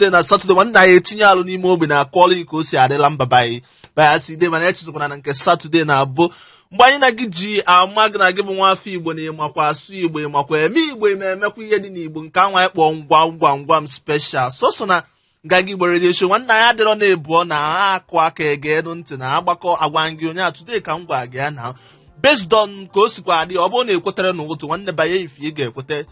Thursday na Saturday, nwanne anyị etinye alụ n'ime ogbe na akọọlụ ka o si adịla mba by aside. Mana echezokwana na nke Saturday na-abụ mgbe anyị na gị ji ama gị na gị bụ nwafọ Igbo, na ịmakwa asụ Igbo, ịmakwa eme Igbo, ime emekwa ihe dị n'Igbo. Nke anwa anyị kpọọ ngwa ngwa ngwa m special sọsọ na Nganga Igbo Radio Show. Nwanne anyị adịrọ na-ebuọ na akụ aka ege elu ntị na agbakọ agwa gị onye a today ka m gwa gị ya na based on ka o sikwa adị. Ọ bụrụ na ekwetere n'ụtụ, nwanne, banye ife ị ga-ekwete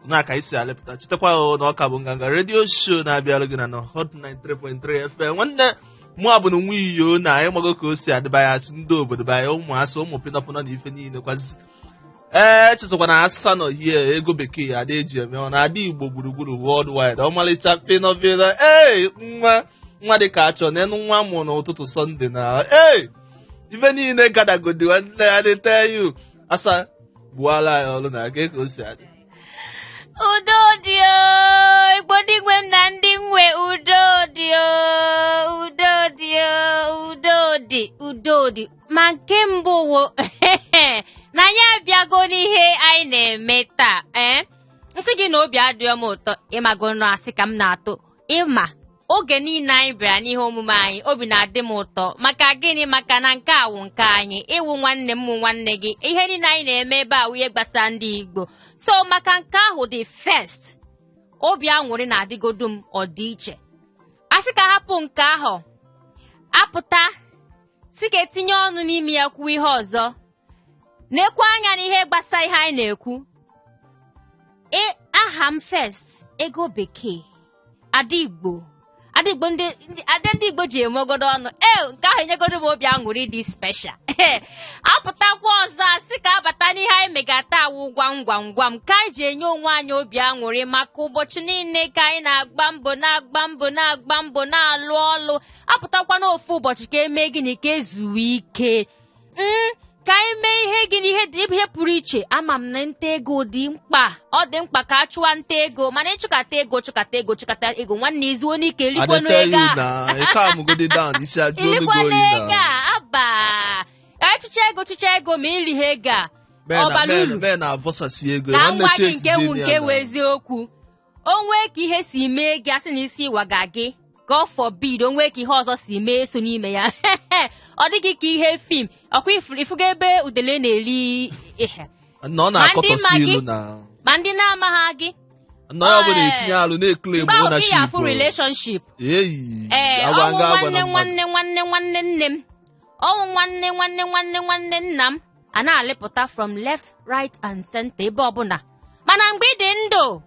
na ka isi alepụta. Chetakwa o na ọka bụ Nganga Radio Show na-abịara gị na Hot 93.3 FM. Nwanne mụ abụ na nwa iyo na ịmago ka o si adịba asị ndị obodo banye ụmụ asị ụmụ pịnọpịnọ na ife niile kwazi. Ee, echezọkwa na asa nọ hie ego bekee ada eji eme ọ na-adị Igbo gburugburu worldwide. Ọmalịcha pịnọpịnọ, ee, nwa nwa dị ka achọ n'enu nwa mụ n'ụtụtụ Sunday na ee ife niile gadagodi. Nwanne ya dị tell you, asa gbuola anyị ọrụ na aga ka o si adị. Udo dị o, Igbo ndị nwe m na ndị nwe. Udo dị o, udo dị o, udo dị, udo dị. Ma nke mbụ wo na anyị abịago n'ihe anyị na-eme taa. Ee, nsị gị na obi adịghị m ụtọ, ịmago nọ asị ka m na-atụ ịma. Oge niile anyị bịara n'ihe omume anyị, obi na-adị m ụtọ. Maka gịnị? Maka na nke a wụ nke anyị, ịwụ nwanne m, nwanne gị. Ihe niile anyị na-eme ebe a wụ ihe gbasara ndị Igbo. So maka nke ahụ dị first, obi aṅụrị na-adịgodu m. Ọ dị iche asị ka hapụ nke ahụ apụta si ka etinye ọnụ n'ime ya kwuo ihe ọzọ na-ekwe anya n'ihe gbasara ihe anyị na-ekwu. Aha m first, ego bekee, ada Igbo, ada Igbo, ndị ada ndị Igbo ji emegodo ọnụ. Ee, nke ahụ enyegodo m obi aṅụrị dị special. Apụtakwa ọzọ asị ka abata n'ihe anyị megata awụ gwam gwam gwam ka anyị ji enye onwe anyị obi aṅụrị maka ụbọchị niile ka anyị na-agba mbọ, na-agba mbọ, na-agba mbọ, na-alụ ọlụ. Apụtakwa n'ofu ụbọchị ka emee gịnị? Ka ezuwe ike, ka anyị mee ihe gịnị? Ihe dị, ihe pụrụ iche. Ama m na nta ego dị mkpa, ọ dị mkpa ka a chụwa nta ego, mana ịchụkata ego, chụkata ego, chụkata ego, nwanne, izuo n'ike likwenu ego a. Na ike amụgodi down isi ajụ olu gị ilikwana oyi ego na a aba echicha ego, chicha ego, ma iri ha ego a ọ bara uru? Men na-avọsasị ego. Ka m Nwanne gwa gị nke chekizie wu ya nke na- wụ eziokwu. O nwee ka ihe si mee gị, asị na isi waga gị, God forbid, o nwee ka ihe ọzọ si mee so n'ime ya, ọ dịghị ka ihe film ọkwa ifugo ebe udele na-eri ihe na ọ Ma ndị na-akọtọsi ma gị- ilu na ma ndị na-amaghị gị. Na onye ọbụla Ee. etinye alụ na-eclaim Mgbe ahụ ka ị ownership. afụ relationship. Eyi. Ee. Agwa Ọnwụ nga agwa nwanne na mmadụ. Nwanne nwanne nwanne nne m, ọnwụ nwanne nwanne nwanne nwanne nna m a na-alịpụta from left, right and center ebe ọbụla. Mana mgbe ị dị ndụ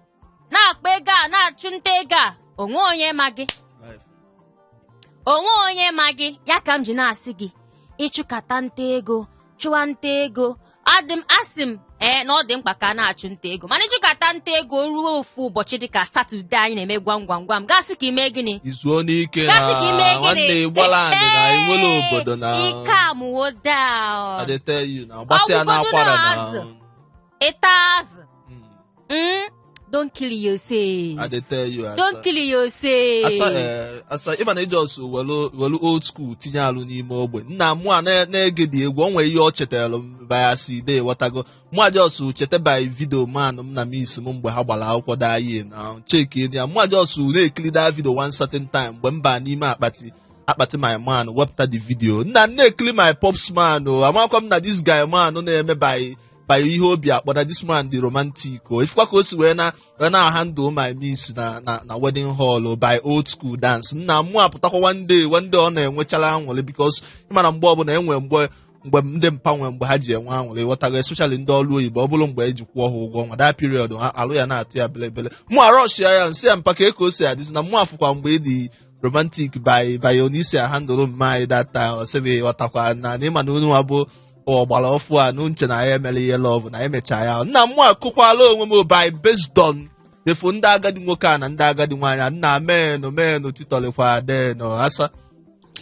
na-akpa ego a, na-achụ nta ego a, onwe onye ma gị. Life. Onwe onye ma gị. Ya ka m ji na-asị gị, ịchụkata nta ego, chụwa nta ego, adị m asị m ee na ọ dị mkpa ka a na-achụ nta ego, mana ịchụkata nta ego ruo ofu ụbọchị dịka Saturday anyị na-eme gwam gwam gwam, gasị ka ime gịnị? Izuo n'ike na Gasị ka ime gịnị? Nwanne, ịgbala anị na inwere obodo na Ike amụwo down. I dey tell you na gbatị ya Ọgwụgodu n'akwara na na azụ. Ịta azụ. Don't kill yourself. I dey tell you, asa. Don't kill yourself. Asa, ee, asa, ịma na ijos welu old school tinye alụ n'ime ogbe nna mụ a na-ege dị egwu. O nwere ihe ọ chetara m by aside, ghọtago? Mụ a just cheta by video man m na miss m mgbe ha gbara akwụkwọ daye na cheki ya. Mụ a just na-ekiri that video one certain time mgbe m baa n'ime akpati akpati my man wepụta the video nna m na-ekiri my pops man. O amakwa m na this guy man na-eme by ihe obi akpọ na this man dị romantic. O ifukwa ka o si wee na handle my miss na wedding hall o, by old school dance. Nna mụ apụtakwa one day, one day ọ na-enwechara anwụrị because ịmara mgbe ọbụla enwe mgbe ndị mpa nwe mgbe ha ji enwe anwụrị, ghọtago? Especially ndị ọrụ oyibo, ọ bụrụ mgbe eji kwụọ ha ụgwọ ọnwa, that period ha alụ ya na-atụ ya belebele. Mụ arọshia ya nsị ya mpa ka o si adịzi na mụ afụkwa mgbe ị dị romantic by onye isi a handle mma anyị that time. Ọ sịghị ghọtakwa na ịma na unu nwa bụ ọgbara ọfụ a n'uche na ya emere ihe love na emecha ya. Nna m akụkwala onwe m by based on efu ndị agadi nwoke a na ndị agadi nwaanyị a. Nna menụ menụ titọlikwa denụ asa.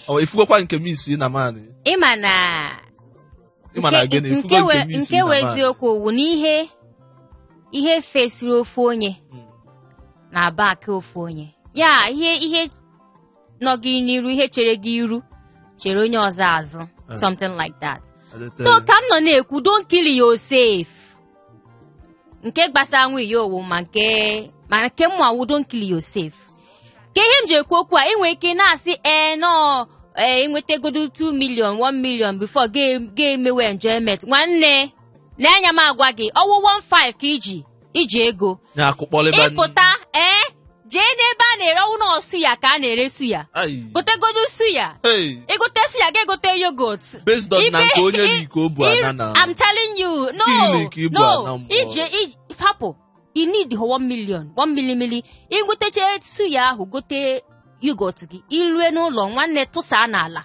Ọ ifugokwa nke miss na man. Ịma na Ịma na gịnị? Ifugo nke nke miss nke na wee man. Eziokwu wụ na ihe fesiri ofu onye na bak ofu onye ya, ihe nọ gị n'iru, ihe chere gị iru chere onye ọzọ azụ, something like that. So ka m nọ na-ekwu, don't kill yourself. Nke gbasara nwa iyo owu, ma nke mụ awụ, don't kill yourself. Ka ihe m ji ekwu okwu a, ị nwere ike na-asị ee nọọ ee ịnwetagodu 2 million, 1 million before ga-emewe enjoyment. Nwanne, na-anya m agwa gị, ọwụ 15 ka iji ego Ya akụkpọlịba. Ịpụta ee jee n'ebe a na-ere, ọwụ na suya ka a na-ere suya, gotegodu suya. Ịgote suya, ga-egote yogurt. Based on na nke onye dị ka o bu ana na I'm telling you, no. Kili ka ibu No. ana mmụọ. Ije hapụ, you need 1 million, 1 milimili. Igotecha suya ahụ, gote yogurt gị, ilue n'ụlọ, nwanne, tụsaa n'ala,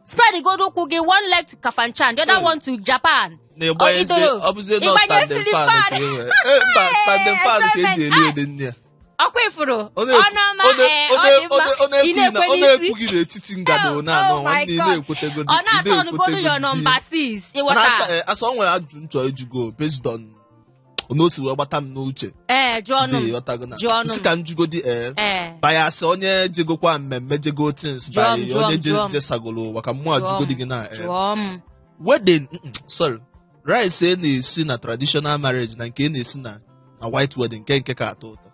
spread godo ụkwụ gị, one leg to Kafanchan, the other one to Japan. Na ịgbanyezi. Idoro. Ọ bụzie nọ Ịgbanye standing ceiling fan fan. ka e nwere. Ee, mba, standing fan ka eji eri ede nne ya. Ọkwa ifuru Ọ na-ekwu- ọnụọma. ọ Ee, ọ dị mma. ọ na-ekwu Ị na-ekwe ọ n'isi. na-ekwu gị n'etiti ngada. Oh, na anọ oh my nwanne, ị God. na-ekwetegodi. Ọ na-atọ ọnụgodu your number 6. Mana Ịghọta? asa, o nwere ajụjụ m chọrọ ijugo based on na o si wee gbata m n'uche Ee, jụọ ọnụ today, m. ghọtago na Jụọ ọnụ isi m. ka m jugodi bias onye jegokwa mmemme, jego things Jụọ m, by jụọ m, onye jụọ m. jesagolo ụwa, ka mmụọ Jụọ jugodi m, gị na jụọ m. Wedding, sorry, rice e na-esi na traditional marriage na nke e na-esi na white wedding, nke ka atọ ụtọ?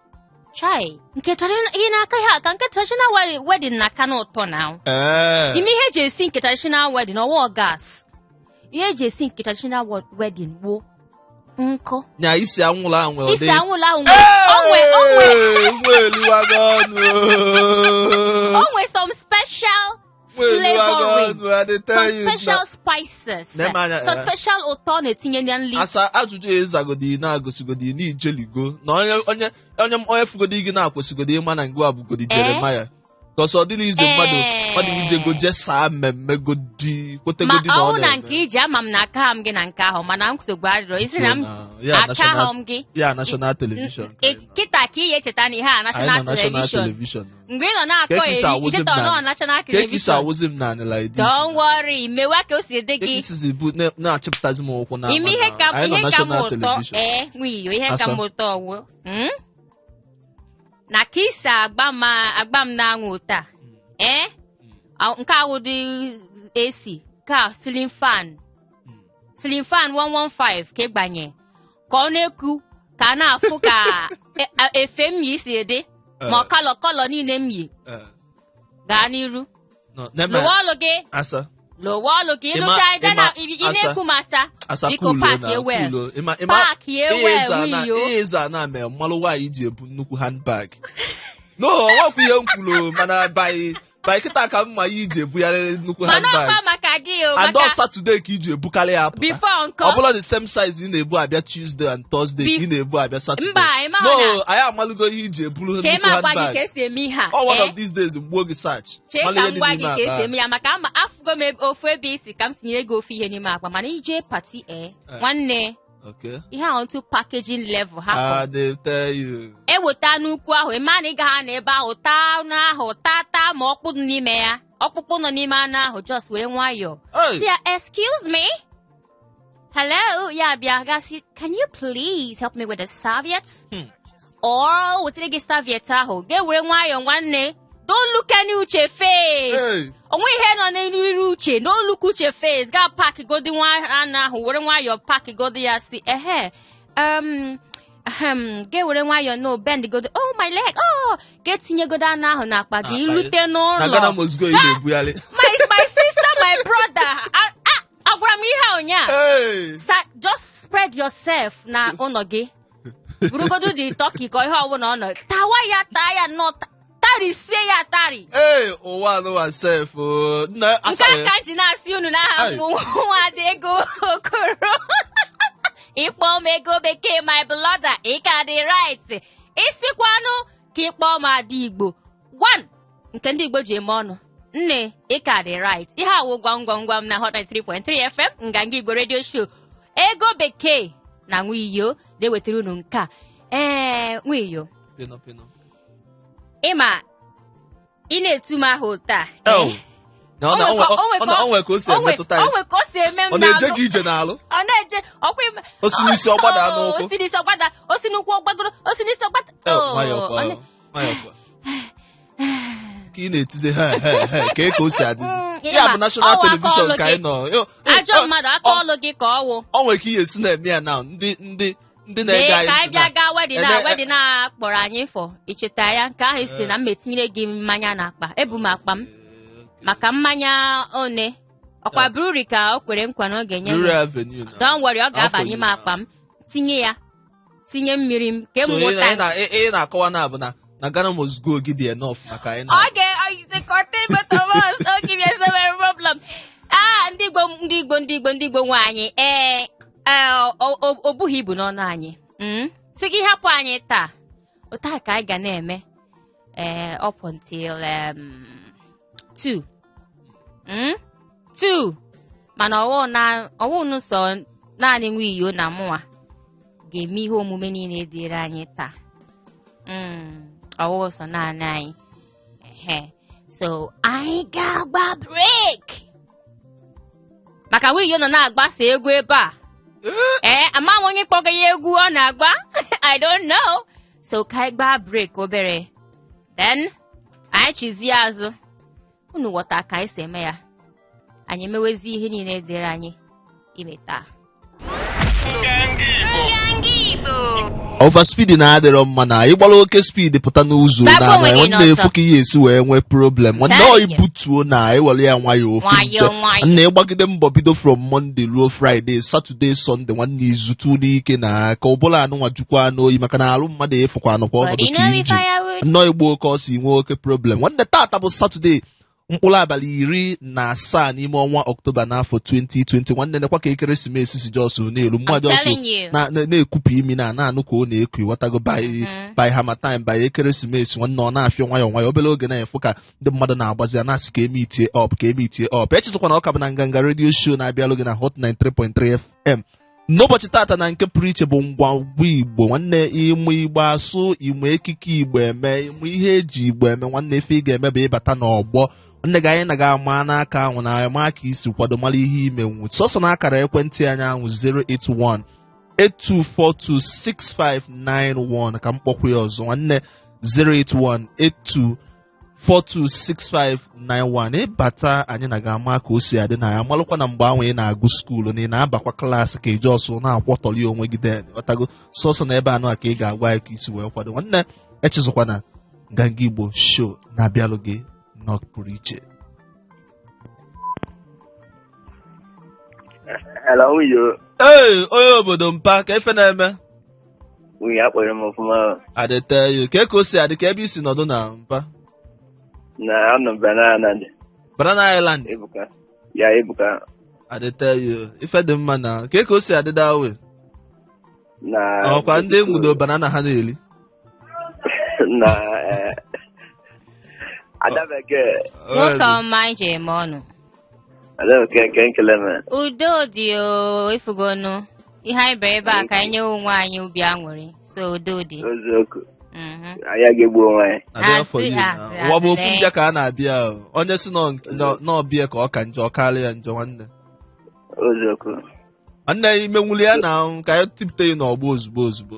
Chai, nke traditional ihe na-aka ihe aka nke traditional wedding na-aka n'ụtọ na ime ihe eji esi nke traditional wedding, ọwụ gas. Ihe eji esi nke traditional wedding wụ nkụ. Nya isi anwụrụ ahụ nwere Isi anwụrụ ahụ nwe onwe nwe eliwago ọnụ. Onwe some special Nwe eliwago flavoring, ọnụ, I dey tell some you. special spices, Neme anya, some special ụtọ na-etinye na nri. Asa, ajụjụ ịzagodi na-agosigodu na ijeligo na onye fugodi gị na-akwụsịgodi ịma na ngwa bugodi Jeremaya, kọsọ ọ dịla ize mmadụ mmadụ ijego je saa mmemme godi Ma kwetegodi na ọ ọwụ na nke na-eme. iji ama m na aka m gị na nke ahụ, mana nsogbu adịrọ isi na m Ya aka national ahụ m gị. Ya national television ka anyị nọ. Kịta ka ị ga-echeta na ihe a Anyị national nọ national television. television. Mgbe ị nọ na-akọ Ka esi eri awụzi m icheta naanị. nọ national Ka esi television. awụzi m naanị like this. Don't worry, mewa ka o si dị Ka gị. esizi bụ na-achịpụtazi m ụkwụ na Ime ihe ka anyị nọ ihe ka m national ụtọ television. Ee, nwiyo, ihe ka Asa. m ụtọ wụ Na ka isi agba m agba m n'anwụ taa, ee, nke awụ dị AC ka ceiling fan, ceiling fan 115 ka ịgbanye ka ọ na-eku, ka a na-afụ ka efe m yi si dị, ma colour colour niile m yi. Gaa n'iru. No, neme. Lụwa ọlụ gị. Asa. Lụwa ọlụ gị. Ịlụcha ịbịa na ị asa. na-ekwu m asa. Asa. Biko, Cool park na ewel. cool. Ịma Park ihe ewel. ịza na Wiyo. ihe ịza na mee mmalụ nwaanyị ji ebu nnukwu handbag. No, ọnwakwa ihe m kwuru, mana by kịta ka mma ihe iji ebugharị nnukwu Mana handbag. ọkwa maka gị o. And Maka ọ Saturday ka iji ebukarị ya apụta. Before nkọ. Ọ bụla the same size ị na-ebu abịa Tuesday and Thursday ka ị na-ebu abịa Saturday. Mba, ị maghị No, na- anyị amalụgo ihe iji eburu Chee nnukwu ma agwa gị handbag. ka esi eme ihe a. Ọ one Eh? of these days mgbuo gị search. Chee Malụ ka ihe m dị gwa gị n'ime ka esi akpa. eme ya, maka ama afụgo m ofu ebe isi ka m tinye ego ofu ihe n'ime akpa, mana ije party, ee, nwanne, ihe ahụ ntụ packaging level hapụ. I dey tell you. Eweta n'ukwu ahụ, ịma na ị gaghị na ebe ahụ taa anụ ahụ, taa taa ma ọkpụ dị n'ime ya, ọkpụkpụ nọ n'ime anụ ahụ, just were nwayọọ Hey! si ya, "Excuse me, hello." Ya bịa gasị, "Can you please help me with the serviettes?" Or wetara gị serviette ahụ, ga-ewere nwayọọ. Nwanne, don't look any Uche face. Hey! Onwe ihe nọ n'elu iru Uche. Don't look Uche face. Ga pack godi nwa anụ ahụ, were nwayọọ pack godi ya, si ehe ahem, ga-ewere nwayọọ, no bend godo, oh my leg, oh, ga-etinyegodo anụ ahụ n'akpa gị. Akpa Ilute Na n'ụlọ, Ghana must go ị na-ebugharị. My sister, my brother, agwara m ihe a ụnyaa. Hey! Just spread yourself na ụlọ gị, burugodu dị turkey ka ihe ọbụla ọ nọ, tawa ya, taa ya nnọọ, tarisie ya atari. Hey, ụwa anụwa sef o. Nna Nke asa. a ka m ji na-asị unu n'aha Ai. mbụ Nwadị Ego Okoro. Ịkpọ m Ego Bekee, my brother, ị ka dị right. Isikwanụ ka ịkpọ m Ada Igbo one nke ndị Igbo ji eme ọnụ, nne, ị ka dị right. Ihe awụ gwam gwam gwam na Hot 93.3 FM, Nganga Igbo Radio Show. Ego Bekee na Nwiyo na-ewetara unu nke a. Ee, Nwiyo. Pịnọ pịnọ. Ịma ị na-etu m ahụ taa. Oh. Na ọ na- o nwere ka o si emetụta ya. O nwere ka o si eme m Ọ na-eje n'alụ. gị ije n'alụ. Ọ na-eje ọkwa O si n'isi ọgbada n'ụkwụ. O si n'isi ọgbada, o si n'ụkwụ ọgbagoro, o si n'isi ọgbada. Oh, nwayọọ kwa, Ọ na- nwayọọ kwa. Ka ị na-etizi he he he ka o si adịzi. Ya Ịma, bụ national ọwụ aka television ọlụ ka anyị gị. nọ. Ajọ mmadụ, aka ọlụ gị ka ọwụ. Ọ nwere ka ihe esi na-eme ya na ndị Ndị na-ege Mee anyị ka anyị ntị bịa na gaa wedding a, wedding a kpọrọ anyị fọ, icheta ya nke ahụ si na m etinyere gị mmanya n'akpa. Ebu m akpa m maka mmanya one ọkwa brewery ka o kwere nkwa na ọ ga-enye m. Brewery Avenue na. Don't worry, ọ ga-aba Afọ n'ime iri. akpa m, tinye ya, tinye mmiri m ka So m ị wụta. ị na-akọwa na bụ na Ghana must go gị dị enough maka anyị na Okay, the contain both of us. Don't give yourself a problem. Ah, ndị Igbo, ndị Igbo, ndị Igbo, ndị Igbo nwe anyị. Ee, ee, o bughị ibu n'ọnụ anyị. Sị gị hapụ anyị taa. Otu a ka anyị ga na-eme. Ee, up until 2. 2. Mana ọwụ nụ sọ naanị nwa iyo na mụnwa ga-eme ihe omume niile dịrị anyị taa. Ọwụ sọ naanị anyị. Ehe. So anyị ga-agba break maka nwunye nọ na-agbasa egwu ebe a. Ee, ama m onye kpọga ya egwu ọ na-agba. I don't know. So ka anyị gbaa break obere, then anyị chizie azụ. Unu ghọta ka anyị si eme ya. Anyị emewezi ihe niile dịrị anyị ime taa. Nganga Igbo. Overspeed na-adịrọ mma na ịgbara oke speed pụta n'ụzọ Gbagbuo na onwe gị nwanne n'ọsọ. efu ka ihe esi wee nwee problem, nwanne. Tell Ọ you. ibutuo na ewere ya nwayọọ ofu Nwayọọ, nche. nwayọọ. Nna, ịgbagide mbọ bido from Monday ruo Friday, Saturday, Sunday, nwanne, izutu n'ike na ka ụbụla anụnwa jukwa n'oyi maka na arụ mmadụ efukwa anụkwa ọnọdụ But you ka know if injin firewood. nnọọ igbo oke ọsọ inwe oke problem, nwanne. Tata bụ Saturday, mkpụrụ abalị 17 n'ime ọnwa Ọktoba n'afọ 2020. Nwanne, nekwa ka ekeresimesi si just na-elu mma I'm just telling you. na-ekupụ imi na na-anụ ka ọ na-eku, ịghọtago? By harmattan, by ekeresimesi, nwanne, ọ na-afịọ nwayọọ nwayọọ. Obere oge na-efu ka ndị mmadụ na-agbazi ya na-asị ka eme itie up, ka eme itie up. Echezọkwa na ọ ka bụ na Nganga Radio Show na-abịalụ gị na Hot 93.3 FM n'ụbọchị tata na nke pụrụ iche bụ ngwangwa Igbo. Nwanne, ịmụ Igbo asụ, ịmụ ekike Igbo eme, ịmụ ihe eji Igbo eme, nwanne, ife ị ga-eme bụ ịbata n'ọgbọ, nwanne gị, anyị na ga ama n'aka ahụ na ama ka isi kwado mara ihe imenwu sọsọ na akara ekwentị anyị ahụ 081 82426591. Ka m kpọkwa ya ọzọ, nwanne, 081 82426591. Ịbata, anyị na ga-ama ka o si adị na ya. Malụkwa na mgbe ahụ ị na-agụ school na ị na-abakwa klaasị ka iji ọsọ na-akwọtọli onwe gị, den ghọtago sọsọ na ebe anụ a ka ị ga-agwa anyị ka isi wee kwado. Nwanne, echezọkwa na Nganga Igbo Show na-abịalụ gị nnọọ pụrụ iche. Hello, nwunye. Ee, onye obodo mpa, ka efe na-eme? Nwunye, akpọrọ m ọfụma. Adịte ya ka o si adị, ka ebe isi nọdụ na mpa? Na anọ m Banana Island. Banana Island? Ebuka. Ya, Ebuka. Adịte ya ife dị mma na ka o si adị dawe. Na ọkwa ndị enwudo banana ha na-eli. Na Ada Bekee. Nwoke ọma, anyị ji eme ọnụ. Ada Bekee nke nkele m. Udo dị o, ifugonu ihe anyị bịara ebe a ka anyị nye onwe anyị obi aṅụrị, so udo dị. Oziokwu. Anyị ga-egbu onwe anyị. Na-abịa for Asị, you na. asị, Ụwa bụ asị, ofu mbịa ka a na-abịa o. Onye si n'ọbịa ka ọ ka njọ, ọ karịa ya njọ, nwanne. Oziokwu. Nwanne, imenwuli ya na ka anyị tipụta ya n'ọgbọ ozugbo ozugbo.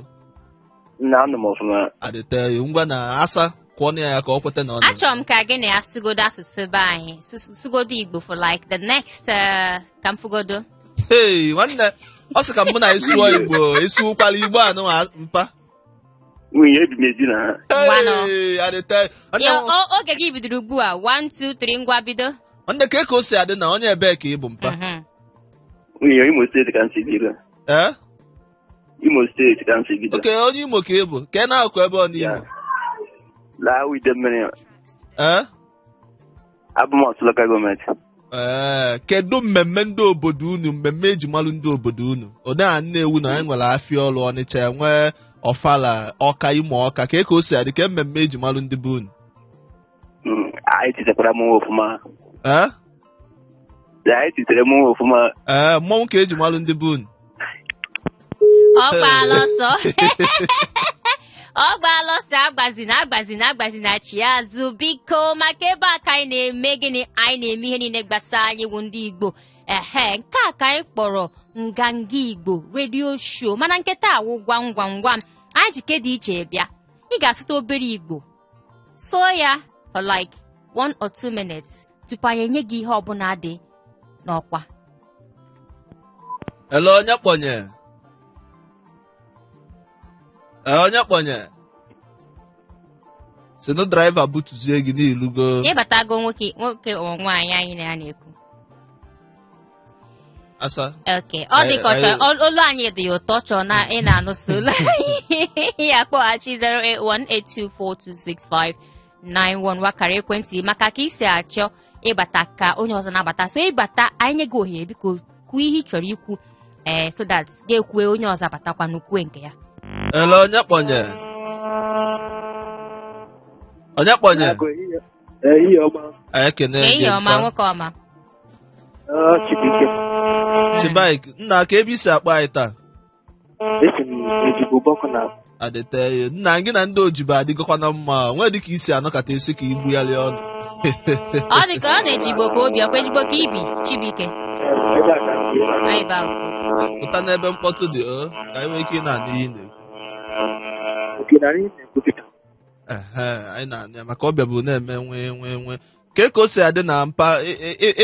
Nna, anọ m ọfụma. Adịte ya ngwa na asa kwụọ ya ka ọ kweta na ọ na Achọrọ m ka gị na ya sụgodo asụsụ be anyị, sụgodo Igbo for like the next ka m fụgodo. Hey, nwanne, ọ sị ka mụ na ịsụọ Igbo, ịsụkwala Igbo anụ mpa. Nwunye, ebi m ezi na ha. Ngwanụ. Hey, adịte nwanne. Ya, oge gị bidoro ugbu a. 1 2 3, ngwa, bido. Nwanne, ka o si adị na onye ebee ka ị bụ, mpa? Nwunye, Imo Steeti ka m si bido. Ee? Imo Steeti ka m si bido. Oke onye Imo ka ị bụ, ka ị na-akụ ebe ọ n'Imo? Ya. Laa ide mmiri. Ee? Abụ m Orsu Local Government. Ee, kedu mmemme ndị obodo unu, mmemme eji malụ ndị obodo unu? Ode a Nnewi na anyị nwere afịa ọlụ, Ọnịcha enwee ọfala, Ọka, Imo Ọka ka o si adị, ka mmemme eji malụ ndị be unu? Anyị titekwara mụnwa ọfụma. Ee? Anyị titere mụnwa ọfụma. Ee, mmọnwụ ka eji malụ ndị be unu? Ọ gbaala ọsọ, ọ gbaala ọsọ. Agbazina, agbazina, agbazina, chi azụ biko, maka ebe a ka anyị na-eme gịnị? Anyị na-eme ihe niile gbasara anyị wụ ndị Igbo. Ehe, nke a ka anyị kpọrọ Nganga Igbo Radio Show, mana nke taa wụ gwam gwam gwam. Anyị ji ke dị iche bịa. Ị ga-asụta obere Igbo, sụọ ya for like 1 or 2 minutes tupu anyị enye gị ihe ọbụla dị n'ọkwa. Ele onye kpọnye? Ee, onye kpọnye si na driver butuzie gị n'ilugo. Ịbatago nwoke nwoke ọ nwaanyị anyị na ya na-ekwu. Asa. Ok, ọ dị ka ọ chọrọ olu anyị dị ya ụtọ, chọọ na ị na-anụsị olu anyị ya kpọghachi 08182426591 wakara ekwentị maka ka isi achọ ịbata ka onye ọzọ na-abata. So ịbata, anyị nye gị ohere, biko kwuo ihe ị chọrọ ikwu, ee, so that ga-ekwue onye ọzọ abatakwanụ kwue nke ya. Ele onye kpọnye, onye kpọnye? Ehihie ọma. Anyị ekene Ka gị. ihe ọma. Mpa. Nwoke ọma. Chibuike. Chibuike, nna, ka ebe isi akpọ anyị taa? Esi m Ejigbo Bọkụ na. Adịte ya nna gị na ndị ojibo adịgokwa na mma. Nwee dịka isi anọkata esi ka igbugharị ọnụ. Ọ dị ka ọ na-ejigbo ka obi ọkwa ejigbo ka ibi, Chibuike. Ebe a ka m bi. Anyị ba okwu. Pụta n'ebe mkpọtụ dị o ka anyị nwee ike ị na-anụ ihe ị na-ekwu. Oke na anyị na-ekwu kịta. Ehe, anyị na-anụ ya maka ọbịa bụ na-eme nwee nwee nwee ka ka o si adị na mpa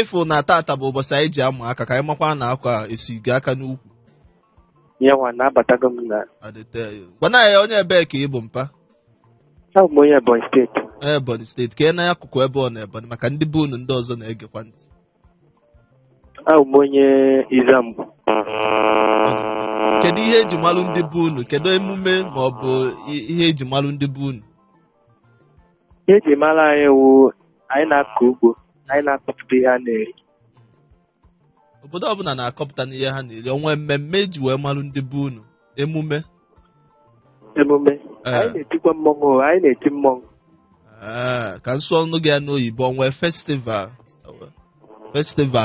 ịfụ na tata bụ ụbọchị anyị ji amụ aka ka anyị makwa na akwa esi gị aka n'ukwu. Ya nwa na-abatago m na. Adịte ya gwana ya onye ebee ka ị bụ, mpa? Abụ m onye Ebonyi Steeti. Onye Ebonyi Steeti, ka ị na akụkụ ebe ọ na Ebonyi maka ndị be unu ndị ọzọ na-egekwa ntị. Abụ m onye Izamgbu. Kedu ihe eji malụ ndị be unu? Kedu emume ma ọ bụ ihe eji malụ ndị be unu? Ihe eji mara anyị wụ anyị na-akọ ugbo, anyị na-akọpụta ihe a na-eri. Obodo ọbụla na-akọpụta n'ihe ha na-eri. Onwe mmemme eji wee malụ ndị be unu, emume? Emume? Ee. Anyị na-etikwa mmọnwụ, anyị na-eti mmọnwụ. Ee, ka nsụ ọnụ gị ya n'oyibo, onwe festival,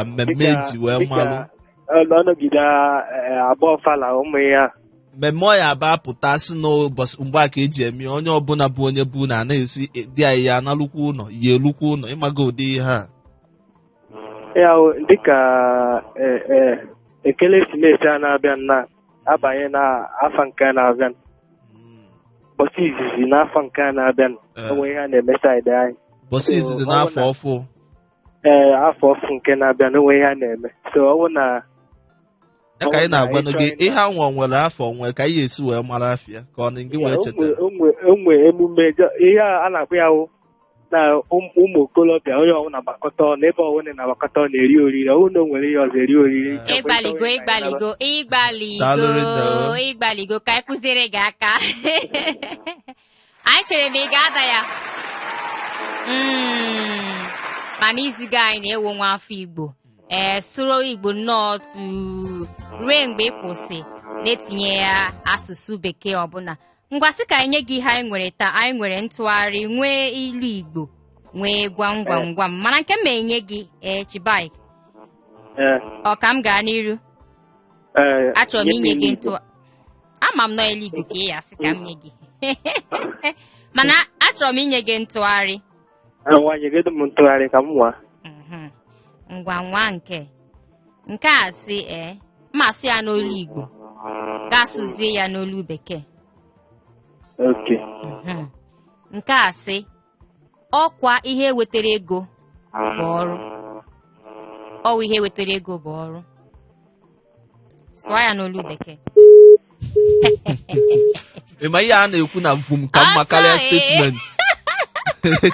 mmemme Dịka- eji wee dịka malụ? Ọnọgide agba ọfala, ụmụ ya. Mmemme ọ ya aba pụta si n'ụbọchị mgbe a ka eji eme ya, onye ọbụla bụ onye bụ na anaghị di anyị ya analụkwa ụlọ ya elukwa ụlọ, ịmaga ụdị ihe a. Ya wụ, dịka ekeresimesi a na-abịa na abanye na afọ nke a na-abịa, ụbọchị izizi n'afọ nke a na-abịa, onwe ihe a na-eme side anyị. Bọsị izizi So, ọ bụ n'afọ na- ọfụ. Ee, afọ ọfụ nke na-abịa, onwe ihe a na-eme, so ọ bụ na Ya ka anyị na-agwanụ gị. Ịchọ ịma. Ihe anwa nwere afọ nwere ka anyị esi wee mara afịa ka ọ na gị wee cheta. Onwe emume ihe a na-akpụ ya wụ na ụmụ okorobịa, onye ọbụla gbakọta ọnụ, ebe ọbụla na-agbakọta ọnụ eri oriri, ọbụna o nwere ihe ọzọ eri oriri. Ịgbaligo, ịgbaligo, ịgbaligo. Daalụ rinne. Ịgbaligo ka anyị kụziere gị aka. Anyị chere ma ị ga-ada ya. Mana iziga anyị na-ewo nwa afọ Igbo, ee, sụrụ Igbo nnọọ tu ruo mgbe ị kwụsị na-etinye ya asụsụ bekee ọbụla. Ngwa, sị ka anyị nye gị ihe anyị nwere taa. Anyị nwere ntụgharị, nwee ilu Igbo, nwee gwam gwam gwam, mana nke m enye gị, ee, Chibuike. Ee. Ọ ka m gaa n'iru? Ee. Achọrọ m nye m inye gị ilu ntụ ama m nọ ilu Igbo ka ị ya asị ka m nye gị, mana achọrọ m inye gị ntụgharị. Igbo. Nwa, nyegodu m ntụgharị ka m nwa. Ngwa nwa, nke a sị, ee, mma asụ ya n'olu Igbo, ga-asụzie ya n'olu bekee. Oke. Nke a sị, ọkwa ihe wetara ego bụ ọrụ, ọwụ ihe wetara ego bụ ọrụ. Sụọ ya n'olu bekee. Ị ma ihe a na-ekwu na vum ka mma Ọsọ, karịa ee. statement.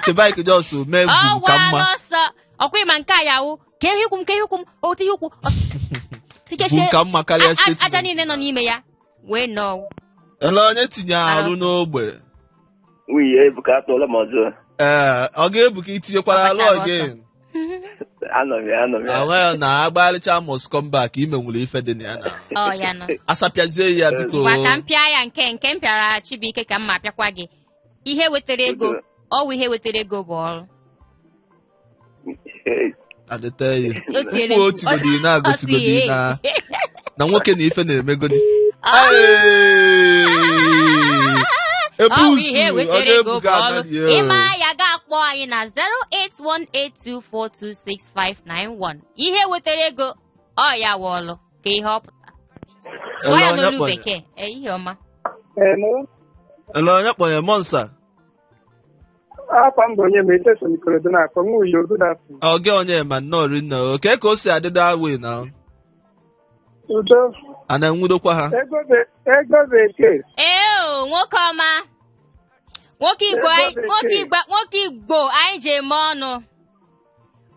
Chibuike just mee Ọ vum ka mma. wala ọsọ ọkwa ịma nke a ya wụ ka ihe ukwu m, ka ihe ukwu m, otu ihe ukwu tichesie Vum ka mma karịa statement. Aja niile nọ n'ime ya wee nọọ. Ele onye tinye arụ Arụsị. n'ogbe? Nwunye Ebuka, atụọla m ọzọ. Ee, ọ ga-ebuka itinyekwara alụ. Ọkpacha ọsọ. Again. Anọ m ya, anọ m ya. Ahụ ya na agbagharịcha must come back, ime nwere ife dị na ya na Ọ ya nọ. asapịazie ya, biko. Ngwa, ka m pịa ya nke m pịara Chibuike ka m ma pịakwa gị. Ihe wetara ego, ọwụ ihe wetara ego bụ ọrụ. Adịte ya. O tinyere mkpu o mkpu. tigodi na-agosigodi O tie. na nwoke na ife na-emegodi. Ọ bụ Ebusu ihe ọ wetara ego bụ ga-ebuga ọrụ. anaghị. Ịma ya ga-akpọ anyị na 08182426591. Ihe wetara ego, ọ ya wụ ọlụ ka ihe ọ pụta. Sụọ ya Ele onye n'olu kpọnye? bekee. Ee, ihe ọma. Ele onye kpọnye Monsa? Akwa m bụ onye ma eteso Ikorodu na-akpọ nwa uyo. Good afternoon. Ọ gị onye ma nnọọ rinne o ka o si adịda wee na Udo. A na-enwudokwa ha. Ego bekee. Ee o, nwoke ọma, nwoke Igbo anyị, Ego bekee. nwoke Igbo anyị ji eme ọnụ.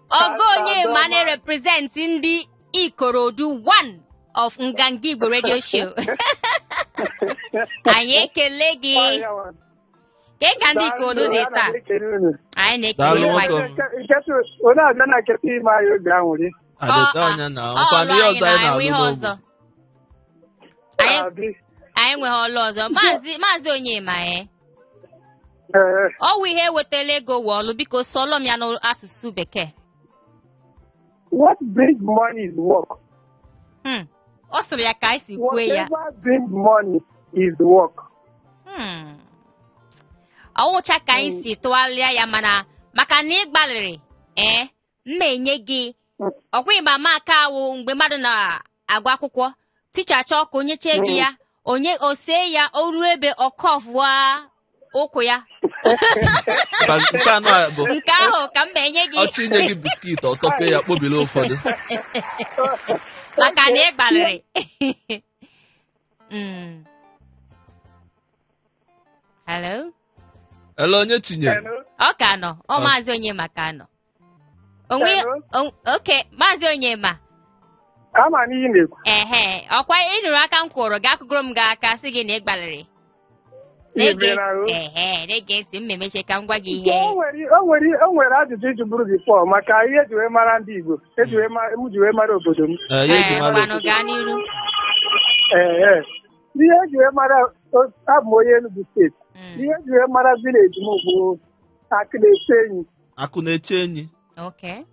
Ọgọ Onyema na-represent ndị Ikorodu 1 of Nganga Igbo Radio Show. Anyị ekele gị. Ọ ya nwa. Kee ka ndị Ikorodu dị Ana m taa? ekele unu. Anyị Daalụ, na-ekelekwa nwoke gị. ọma. Onye abịa na nketa ime anyị obi aṅụrị. Adịta Ọ, anya na ọ ọkwa ọlụ ihe anyị ọzọ na anyị anyị nwe ihe na-alụ ọzọ. n'ogbe. Anyị Abi. anyị nweghị ọlụ ọzọ. Maazị Onyema, ee. Ee, Ọ wụ ihe wetara ego wụ ọlụ, biko sụọlụ m ya n'asụsụ bekee. What brings money is work. Ọ sụrụ ya ka anyị si kwue ya. Whatever brings money is work. Ọwụcha ka anyị si tụgharịa ya, mana maka na ị gbalịrị, ee, m na-enye gị ọkwa ịma ma aka awụ mgbe mmadụ na-agụ akwụkwọ, ticha chọọ ka onye chee gị ya, onye o see ya, o ruo ebe ọkọvụa ụkwụ ya. Mba, nke anọ a bụ Nke ahụ ka m na-enye gị. Ọchị inye gị biscuit, ọtọpe ya kpobili ụfọdụ. Maka na ị gbalịrị. Hello? Ele onye tinyere? Hello? Ọ ka nọ ọ. Ọ. Maazị Onyema ka nọ onwe. Hello? Oke Maazị Onyema. Ama n'ihe ị na-ekwu. Ehe, ọkwa ị nụrụ aka m kwụrụ gị, akụgoro m gị aka sị gị na ị gbalịrị. Na-ege Ị bịara. ntị, ehe, na-ege ntị, m emeche ka m gwa gị ihe. O nwere ajụjụ iji bụrụ before maka ihe eji wee mara ndị Igbo, eji wee mara, m ji wee mara obodo m. Ee, ya eji Ee, mara. ngwanụ, gaa n'iru. Ee, ihe eji wee mara, abụ m onye Enugu steeti. Ihe eji wee mara village m bụ akụ na-eche enyi. Akụ na-eche enyi. Okay.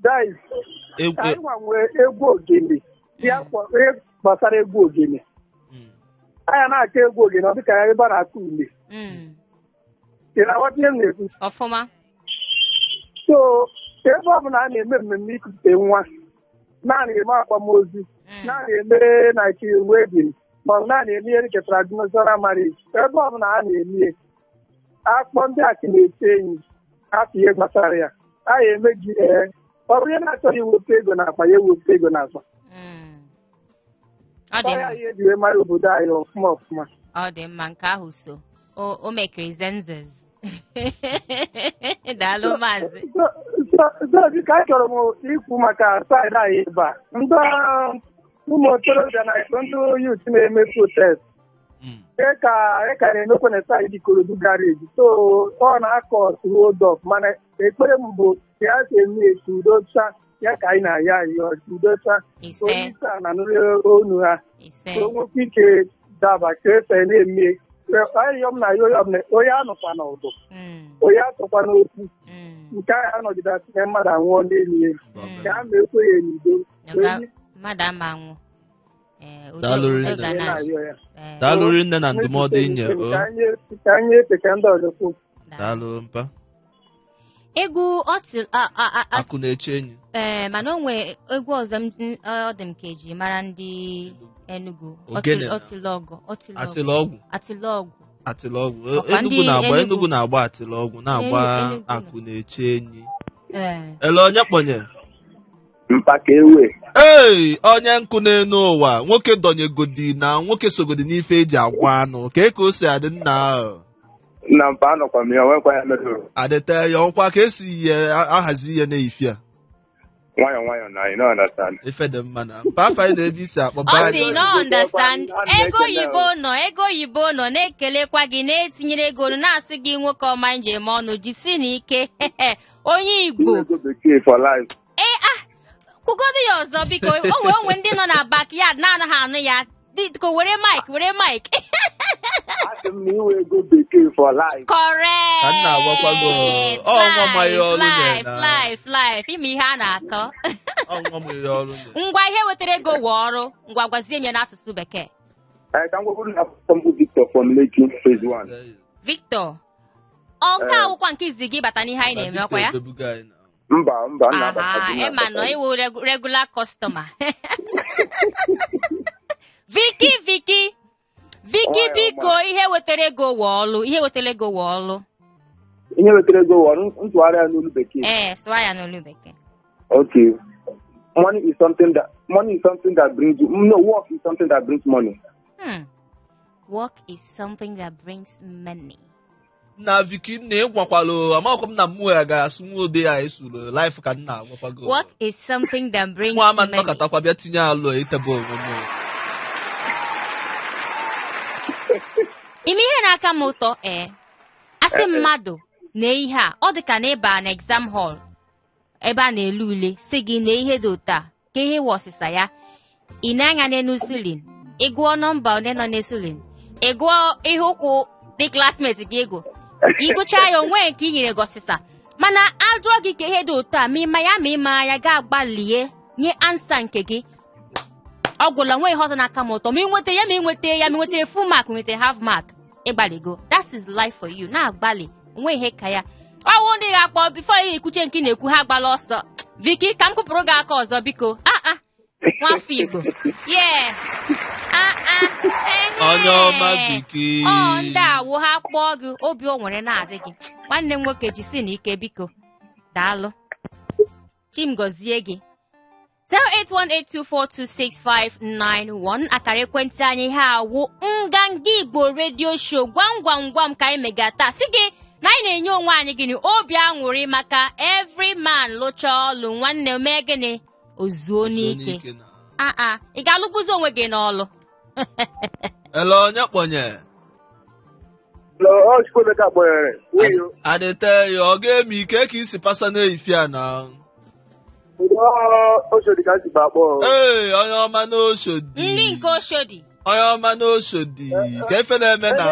That is, Egwu. anyị nwa nwee egwu ogene ya, ihe gbasara egwu ogene. Anyị na-akụ egwu ogene, ọ dịka ya ebe a na-akụ ule. Ị na-aghọta ihe m na-ekwu? Ọfụma. So ebe ọ bụla a na-eme mmemme ikupụte nwa, naanị eme akwamozu, naanị eme na wedding, ma ọ bụ naanị eme ihe dịka traditional marriage, ebe ọ bụla a na-eme, akpọ ndị akị na-eche enyi, afọ ihe gbasara ya a ya eme gị. Ee, ọ bụrụ ihe na-achọghị iwepụ ego n'akpa ya, ewepụ ego n'akpa. Ọ dị Ọ ya mma. ihe eji wee mara obodo anyị ọfụma ọfụma. Ọ dị mma, nke ahụ so o mekiri zenzes. Daalụ, maazị. So biko, achọrọ m ikwu maka side anyị ebe a, ndị ụmụ okorobịa na ndị youth na-eme protest. Ka ị ka na-emekwa na side Ikorodu garage, so ọ na-akọ hold up, mana ekpere m bụ ka ya si eme etu udocha ya ka anyị na-ayọ ayọ udocha. Ise. Onye isi ala nụrụ onu ha, Ise. ka o nwekwa ike daba ka ese na-eme ayọ m na ya onye ọbụla, onye anọkwa n'ọdụ, onye atọkwa n'okwu. Nke ahụ anọgide asị mmadụ anwụọ n'elu ya, ka a ma ekwe ya n'udo. Ọga, mmadụ ama anwụ. Ee, udo. Daalụ Udo rinne. ga na na-ayọ ya. Ee, Daalụ rinne na ndụmọdụ inye o. Ka anyị efe ka ndị ọzọ kwuo. Daalụ, mpa. Egwu ọtị Akụ na-eche enyi. Ee, mana o nwee egwu ọzọ ọ dị m ka eji mara ndị Enugu. Ogene na. Ọtịlọgụ, ọtịlọgụ. Atịlọgwụ. Atịlọgwụ. Atịlọgwụ. Ọkwa Enugu ndị na-agba Enugu. Enugu na-agba atịlọgwụ, na-agba Enugu. akụ na-eche enyi. Ee. Ele onye kpọnye? Mpaka ewe. Ei, onye nkụ n'elu ụwa, nwoke dọnyegodi na nwoke sogodi n'ife eji agwa anụ ka o si adị nna ahụ. Nna mpa, anọkwa m ya, nwekwa ya mere. Adịte ya ọkwa ka esi ihe ahazi ihe n'eyife a. Nwayọ nwayọ na you no understand. Ife dị mma na mpa, afọ anyị na-ebe isi akpọ. Ọ sị no understand. Ana Ego oyibo nọ, ego oyibo nọ na-ekelekwa gị, na-etinyere ego ọnụ, na-asị gị nwoke ọma njem ọnụ, jisi n'ike, onye Igbo. Ego bekee for life. Ee, ah, kwugodo ya ọzọ biko, o nwee onwe ndị nọ na backyard na-anaghị anụ ya. Biko, were mic, were mic. Asị m na inwe ego bekee for life. Correct. Ka m na-agwakwa gị, ọ nwa amaghị ọrụ Life, na- life, life, ime ihe a na-akọ. Ọ nwa m ihe ọrụ nye. Ngwa, ihe wetara ego wee ọrụ, ngwa, gwazie m ya n'asụsụ bekee. Ee, ka m gwagoro na akwụkwọ mbụ, Victor from Lekki Phase 1. Victor, ọ nke awụkwa nke izizi gị bata n'ihe anyị na-eme, ọkwa ya? Ebebugo anyị na Mba, mba, nna. Aha, ịma nọ iwu regular customer. Viki, Viki, Viki. Nwayọ. Biko, ihe wetara ego wee ọlụ, ihe wetara ego wee ọlụ. Ihe wetara ego wụ ntụgharị ya n'olu bekee. Ee, sụọ ya n'olu bekee. Okay. Money is something that Money is something that brings you, no, work is something that brings money. Work is something that brings money. Na Viki, nna, ịgwakwala amakwa m na mmụọ ya ga-asụ nwa ode ya esuru life ka nna agwakwago. Work is something that brings nwa ama money. Nnọkọtakwa bịa tinye alụ itebe onwe m. Ime ihe na-aka m ụtọ, ee, asị mmadụ na ihe a ọ dị ka na ịba na exam hall ebe a na-ele ule, si gị na ihe dị otu a ka ihe wụ ọsịsa ya, ị na-anya n'elu ceiling, ị gụọ nọmba one nọ n'elu ceiling, ị gụọ ihe ụkwụ dị classmate gị ego, ị gụchaa ya, onwe nke i nyere gị ọsịsa. Mana ajụọ gị ka ihe dị otu a, ma ịma ya ma ịma ya, ga-agbalie nye answer nke gị. Ọ gwụla. Nwe ihe ọzọ na-aka m ụtọ, ma ị nweta ya, ma ị nweta ya, ma ị nweta full mark, nweta half mark, ịgbaligo. That is life for you. Na-agbalị, onwe ihe ka ya. Ọwụ ndị ga-akpọ before ị ekwuche nke ị na-ekwu, ha agbala ọsọ. Viki, ka m kwụpụrụ gị aka ọzọ, biko. Ah ah, nwafọ Igbo, yeah, ah ah, ehe. Onye ọma, Viki. Ọ ndị awụ ha kpọọ gị, obi o nwere na-adị gị. Nwanne m nwoke, jisi na ike, biko. Daalụ, Chim gọzie gị. 08182426591 akara ekwentị anyị. Ha awụ Nganga Igbo Radio Show. Gwam gwam gwam ka anyị mega taa, si gị na anyị na-enye onwe anyị gịnị? Obi aṅụrị, maka every man lụcha ọlụ, nwanne, mee gịnị? Ozuo n'ike. Aa, ị ga-alụgbuzi onwe gị n'ọlụ. Ele onye kpọnye? Ọ Chukwuemeka kpọnyere. Nwunye. Adịte ya, ọ ga-eme ike ka isi pasa n'eyifi a na Oshodi ka nsikwa akpọ. Ee, onye ọma n'Oshodi. Ndị nke Oshodi. Onye ọma n'Oshodi, ka efe na-eme na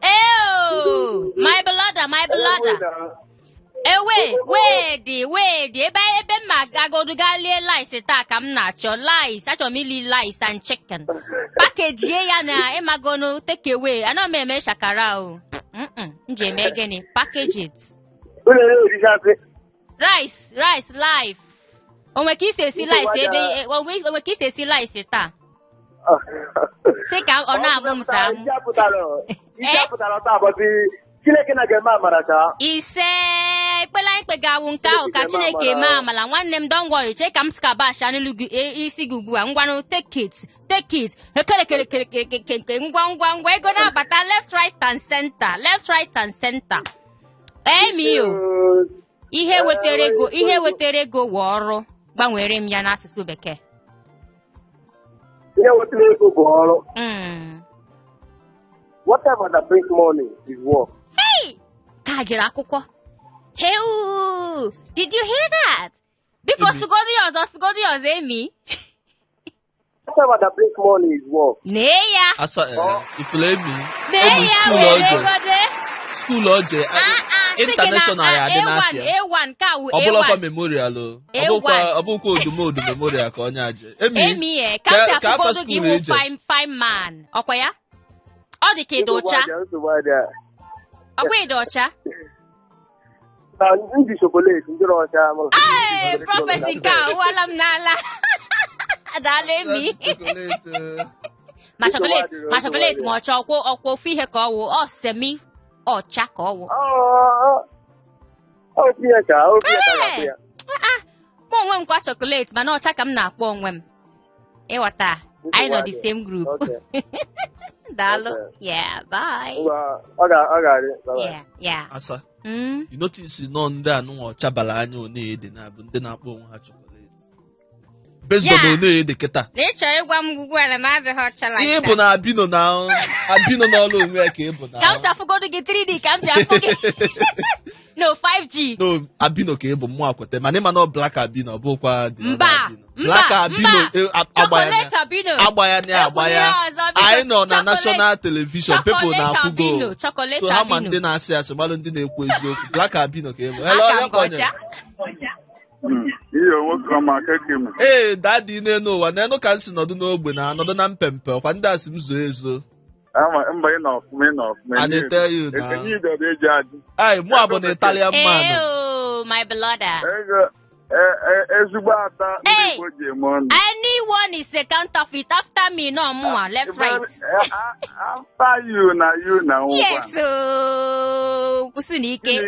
Eo, my brother, my brother. Ewe, wedi, wedi, ebe m ma agodu gaa lie rice taa ka m na-achọ rice. Achọrọ m ili rice and chicken. Package ya na ịmagono take away. Ana m eme shakara o. M ji eme gịnị? Package it. Unu na-erichasị. Rice, rice, life. Onwe ka isi esi rice ebe onwe ka isi esi rice taa. Sị ka ọ na-abụ m saa. Isi apụtara. Isi apụtara taa bọzi Chineke na ga-eme amara ka. Ise, ekpela anyị kpegawụ nke ahụ ka Chineke mee amala. Nwanne m, don't worry. Chee ka m skabash n'elu gị isi gị ugbu a. Ngwanụ, take it, take it. Ekerekerekerekeke, ngwa ngwa ngwa, ego na-abata left, right and center, left, right and center. Emio, ihe wetara ego, ihe wetara ego wụ ọrụ. Gbanwere m ya n'asụsụ Bekee. Ihe wetara ego bụ ọrụ. Whatever that brings money is work. Hey! Ka jere akwụkwọ. Heu! Did you hear that? Biko, sụgodu ya ọzọ, sụgodu ya ọzọ, Emi. Whatever that brings money is work. Nee ya. Asa ee, ifuru Emi. Nee Emi ya school were oje gode. School oje Ah ah, sị gị na international ya adị A1 n'afịa. A1 nke a wụ Ọ bụlọkwa A1. Memorial o. Ọ A1. bụkwa, ọ bụkwa Odumodu Memorial ka onye aje Emi. Emi e, ka m si Ka afa afụgodu gị school wụ eje? Fine fine man. Ọkwa ya? Ọ dị ka ịdị ụcha. Nsogbu adịa. Ọkwa ịdị ọcha? Na ndị chocolate, ndị ọcha. Ee, prophecy nke a ụwala m n'ala. Daalụ, Emi. Chocolate, Ma chocolate, ma chocolate, ma ọcha, ọkwọ ọkwọ ofu ihe ka ọ wụ, ọ semi ọcha ka ọ wụ. Ofu ihe ka, ofu ihe ka ga-akpụ ya. Mụ onwe m kwa chocolate, mana ọcha ka m na-akpọ onwe m. Ịghọta? Anyị nọ the same group. Okay. Daalụ. Okay. Yeah, bye. Ngwa, ọ ga-adị. Bye-bye. Yeah. Asa, you notice nọ ndị anụnwa ọcha bara anya one na bụ ndị na-akpọ onwe ha chocolate based on one dị kịta. Na ị chọrọ ịgwa m ugbu a na m adịghị ọcha like Ihe that? bụ na albino, na albino n'ọrụ onwe ya ka ị bụ na. Ka m si afụgodu gị, 3D ka m ji afụ gị, no 5G. No, albino ka ị bụ, mmụọ akwete, mana ịma na ọ black albino, ọ bụkwa the other Mba. albino. Mba. Black albino. Mba. Agba ya Chocolate albino. agba ya na agba ya. Ekwula ya ọzọ, biko. Anyị nọ na national television, people Chocolate na-afụgo. albino, chocolate So ha ma albino. ndị na-asị asị, malụ ndị na-ekwu eziokwu. Black albino ka ị bụ. Hello, Aka onye m gị kpọnye? ọcha. Ihe nwoke ọma, keke m. Ee, daddy, n'elu ụwa n'elu ka m si nọdụ n'ogbe na anọdụ na mpempe ọkwa ndị asị m zoo ezo. Ama mba, ị nọ ọfụma, ị nọ ọfụma. I dey tell you na. Ekenye idodo eji ajụ. Ai, mụ abụ na Italian man. Ew, my brother. Ego ezigbo ata ndị Hey! Igbo ji eme ọnụ. Anyone is a counterfeit after me, no mụnwa, left, right. After you na you na nwụkwa. Yes, ooo, kwụsị n'ike.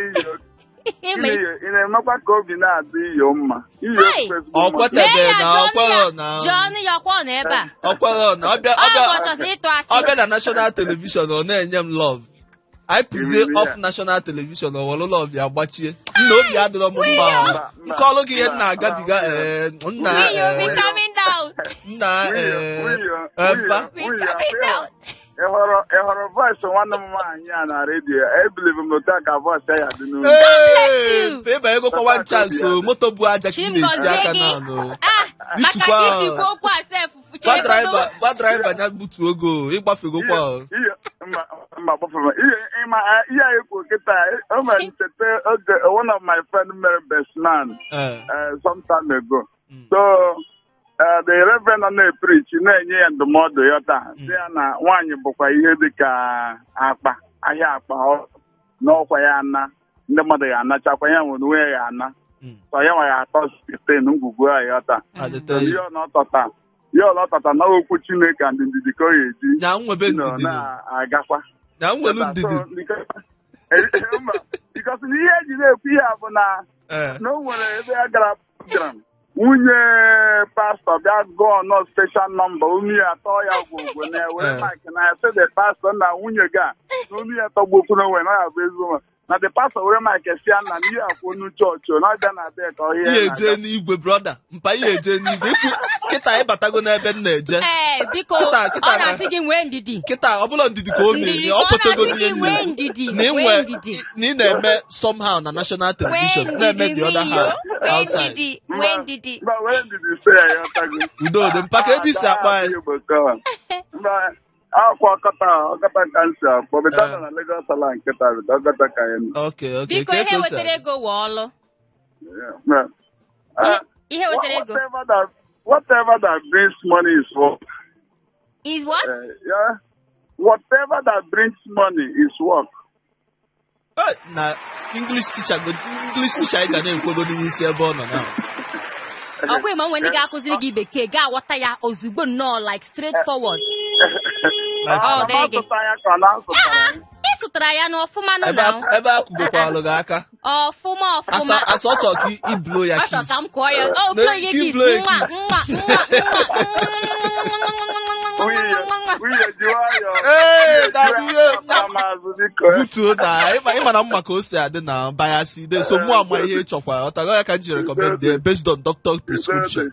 Ịma Ị na-emekwa ka obi na-adị iyo mma. Iyo Hey! ezigbo Ọ mmadụ. kwetebe Lee ya, na jụọ ọkwere ya, na jụọ ọnụ ya, ọkwa ọ nọ ebe a. Ọkwere na ọbịa Ọ ọbịa bụ ọ chọsị ịtụ asị. Ọbịa na national television, ọ na-enye m love. Anyị pụzie Iri ya. off national television, ọ were love ya gbachie. Nna, obi adịrọ m mma. Mba, mba, Nke ọlụ gị, ihe m mba, na-agabiga, mba, ee, nna. Will you be Ee, coming down? nna. Nwunye, Ee, nwunye, ee, mba. We nwunye, coming down. Ị hụrụ voice nwanne m nwaanyị a na redio? Ebelieve m na otu a ka voice ya dị n'olu. Ee, you. mfe ịbanyegokwa one chance o, moto bụ aja ka ị Chim na-eti gọzie aka gị. na anụ. Ah, maka Litukwa. ka isi kwuo okwu a sef. Gwa Chere. driver, gwa driver ya butuo ogo ịgbafegokwa o. Ihe mba, mba, gbafere m. Ihe ịma ihe anyị kwuru kịta, o mere ncheta oge one of my friend mere best man some time ago. So the reverend nọ na-epreach, na-enye ya ndụmọdụ ya taa, sị ya na nwaanyị bụkwa ihe dịka akpa ahịa, akpa ọ n'ọkwa ya ana, ndị mmadụ ya anachakwa ya, nwere onwe ya ana. So ya nwa ya atọ siten ngwugwu a ya taa. Adịte. Ihe ọ na-ọtọta, ihe ọ na-ọtọta na okwu Chineke and ndidi ka ọ ga-eji Na nwebe nọ ndidi. na-agakwa. Na nwelu ndidi. Because ihe eji na-ekwu ihe a bụ na na o nwere ebe a gara program, nwunye pastọ bịa gụọ nọ special number, umi ya tọọ ya gwogwo na were mic na ya sị the pastor na nwunye gị a na umi ya tọgbokwu n'onwe na ya bụ ezigbo nwa. Na the pastor were mic si ya na ihe akwụ onu chọọchị na ọ bịa na be ka ọ Ihe ihe eje n'igwe, brother, mpa, ihe eje n'igwe. Ikwu kịta, ịbatago n'ebe m na-eje. Ee, biko. Kịta, kịta. Ọ na-asị gị nwee ndidi. Kịta ọ bụla ndidi ka o Ndidi na-eme, ka ọ ọ pụtago na-asị n'ihe gị nwee niile. ndidi. Na ị Nwee ndidi. na ị na-eme somehow na national Nwee television, na-eme ndidi. the other Nwee half outside. ndidi, nwee ndidi. Mba, were ndidi sị ya, ya ọtago. Udo dị. Mpa, ka ebe isi akpọ anyị? Mba, akwa ọkọta ọkọta ka m si akpọ beta Eh. na Lagos ala nkịta beta ọkọta ka anyị nọ. Okay. Biko, Ka ihe ka o si wetara adị? ego wee ọlụ. Yeah. Ihe wetara ego. Whatever that brings money is work. Is what? Yeah. Whatever that brings money is work. Eh, na English teacher go, English teacher anyị ga na-ekwego n'isi ebe ọ nọ na. Ọkwa ịma nwe ndị ga-akụziri gị bekee ga-aghọta ya ozugbo nnọọ, like straight forward. Like, Ọ dịrị gị. Na-asụta ya ka ọ na-asụtara ya. Ị sụtara ya n'ọfụma nụ Ebe na ebe a kwugokwalụ gị aka. Ọfụma. Asa Ọfụma. asa ọ chọrọ ka i blow ya Ọ chọrọ kiss. ka m kụọ ya. Oh, blow ya Ka i kiss. blow ya Nwa kiss. nwa nwa Nwunye nwa nwa. nwunye ji nwayọọ. Ee, daddy, Nwunye ji nwayọọ maazị biko. Butuo na ịma na mma ka o si adị na bayasi de so mụ ama ihe ịchọkwa, ọtago ya ka m ji recommend ya based on doctor prescription,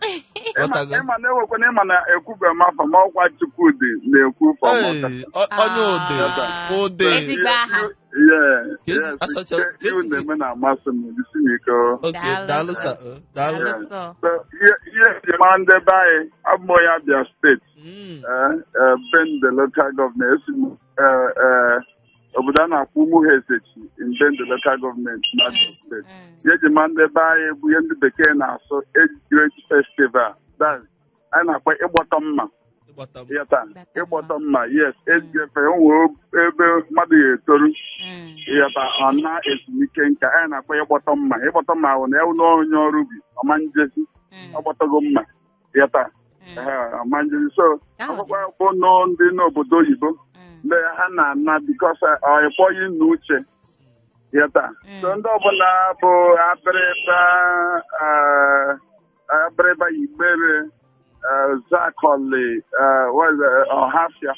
ọtago. Ịma na ewekwana, ịma na ekwube m afọ ma ọkwa Chukwudị na-ekwu from Ọka. Ee, onye ụdị Ah. ụdị. Ezigbo aha. Yeah, Ka esi- yes, ka ihe na-eme na-amasị m, jisi m ike. Okay, Daalụ, daalụ sir. sir. Daalụ. Daalụ, sir. So, ihe eji mara ndị be anyị, abụ m onye Abia Steeti, Bende local government. Esi m obodo a na-akpọ Umuhezechi in Bende local government na Abia Steeti. Ihe eji mara ndị be anyị bụ ihe ndị bekee na-asụ Age Grade Festival. That's, anyị na-akpọ ịgbọtọ mma. Ịgbata m. Ịghọta? Ịgbọtọ mma, yes. Age Grade Festival, o nwere ebe mmadụ ga-etoru, ịghọta, ọ na ezumike nka, anyị na-akpọ ịgbọtọ mma. Ịgbọtọ mma bụ na ya wụ na onye ọrụ ubi ọma njezi, ọ gbọtago mma, ịghọta. Ehe, ọma njezi. So Ahụ dị. ọkwa bụ nọ ndị n'obodo oyibo ndị ha na-ana because ọ ịkpọghị nna uche, ịghọta. So ndị ọbụla bụ abịrịba, abịrịba, igbere, zakọli, ọhafịa.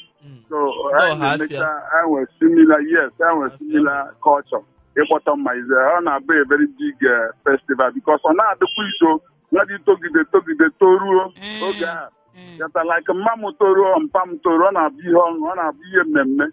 So anyị Ọhafịa. na-emecha, anyị nwere similar, yes, anyị nwere similar culture. Ịkpọtọ mma is ọ na-abụ a very big festival because ọ na-adịkwa iso nwa dị togide togide toruo oge ahụ. Yata, like mma m toruo, mpa m toruo, ọ na-abụ ihe ọṅụ, ọ na-abụ ihe mmemme.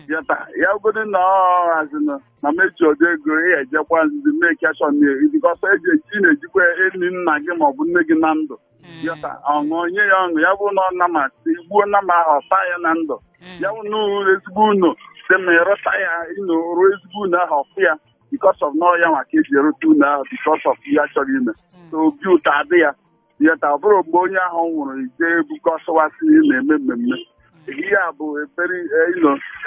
Yata ya godi na ọ hazina na mechi ọdị ego ị ejekwa nzizi mee keshọn because eji eji na-ejikwa enyi nna gị maọbụ nne gị na ndụ. Yata, ọṅụ nye ya ọṅụ, ya bụrụ na ọ nama igbuo nama ahụ, ọ taa ya na ndụ. Ya bụ na ụlọ ezigbo unu dị ma ịrụta ya ịnụ ruo ezigbo unu ahụ ọfụ ya because of nọọ ya maka eji erute unu ahụ because of ihe a chọrọ ime. So obi ụtọ adị ya. Yata, ọ bụrụ mgbe onye ahụ nwụrụ ije ebukọsịwasị na-eme mmemme. Ihe a bụ ekpere,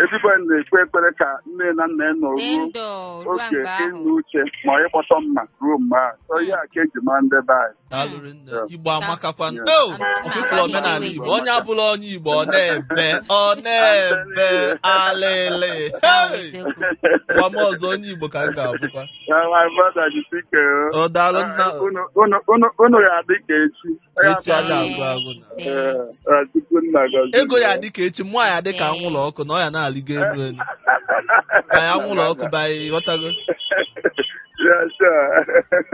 everybody na-ekpe ekpere ka nne na nna ya nọ Dị ruo ndụ ruo oge mgbe ahụ. ịnụ uche ma ịkpọtọ mma ruo mgbe ahụ. So ihe a ka eji mara ndị be anyị. Daalụ rinne. Yeah. Igbo amakakwa. Yeah. Oh, I'm ọkwa ifụlụ omenala Igbo Igbo. Onye abụla onye Igbo, ọ na-ebe, ọ na-ebe alịlị. Ahụ Hey! eziokwu. Gwa m ọzọ, onye Igbo ka m ga-abụkwa. Yeah, my brother, jisike o. Ọ daalụ nna. Unu ya adị ka echi. Onye Echi ada abụla- agwụ agwụ na. Ise. Eh, eh, Chukwu nna gọzie Ego ya unu. dị ka echi, mmụọ ya dị ka anwụrụ ọkụ na ọ ya na-alịgo elu elu. Banye anwụrụ ọkụ, banye, ghọtago? Yeah, sure.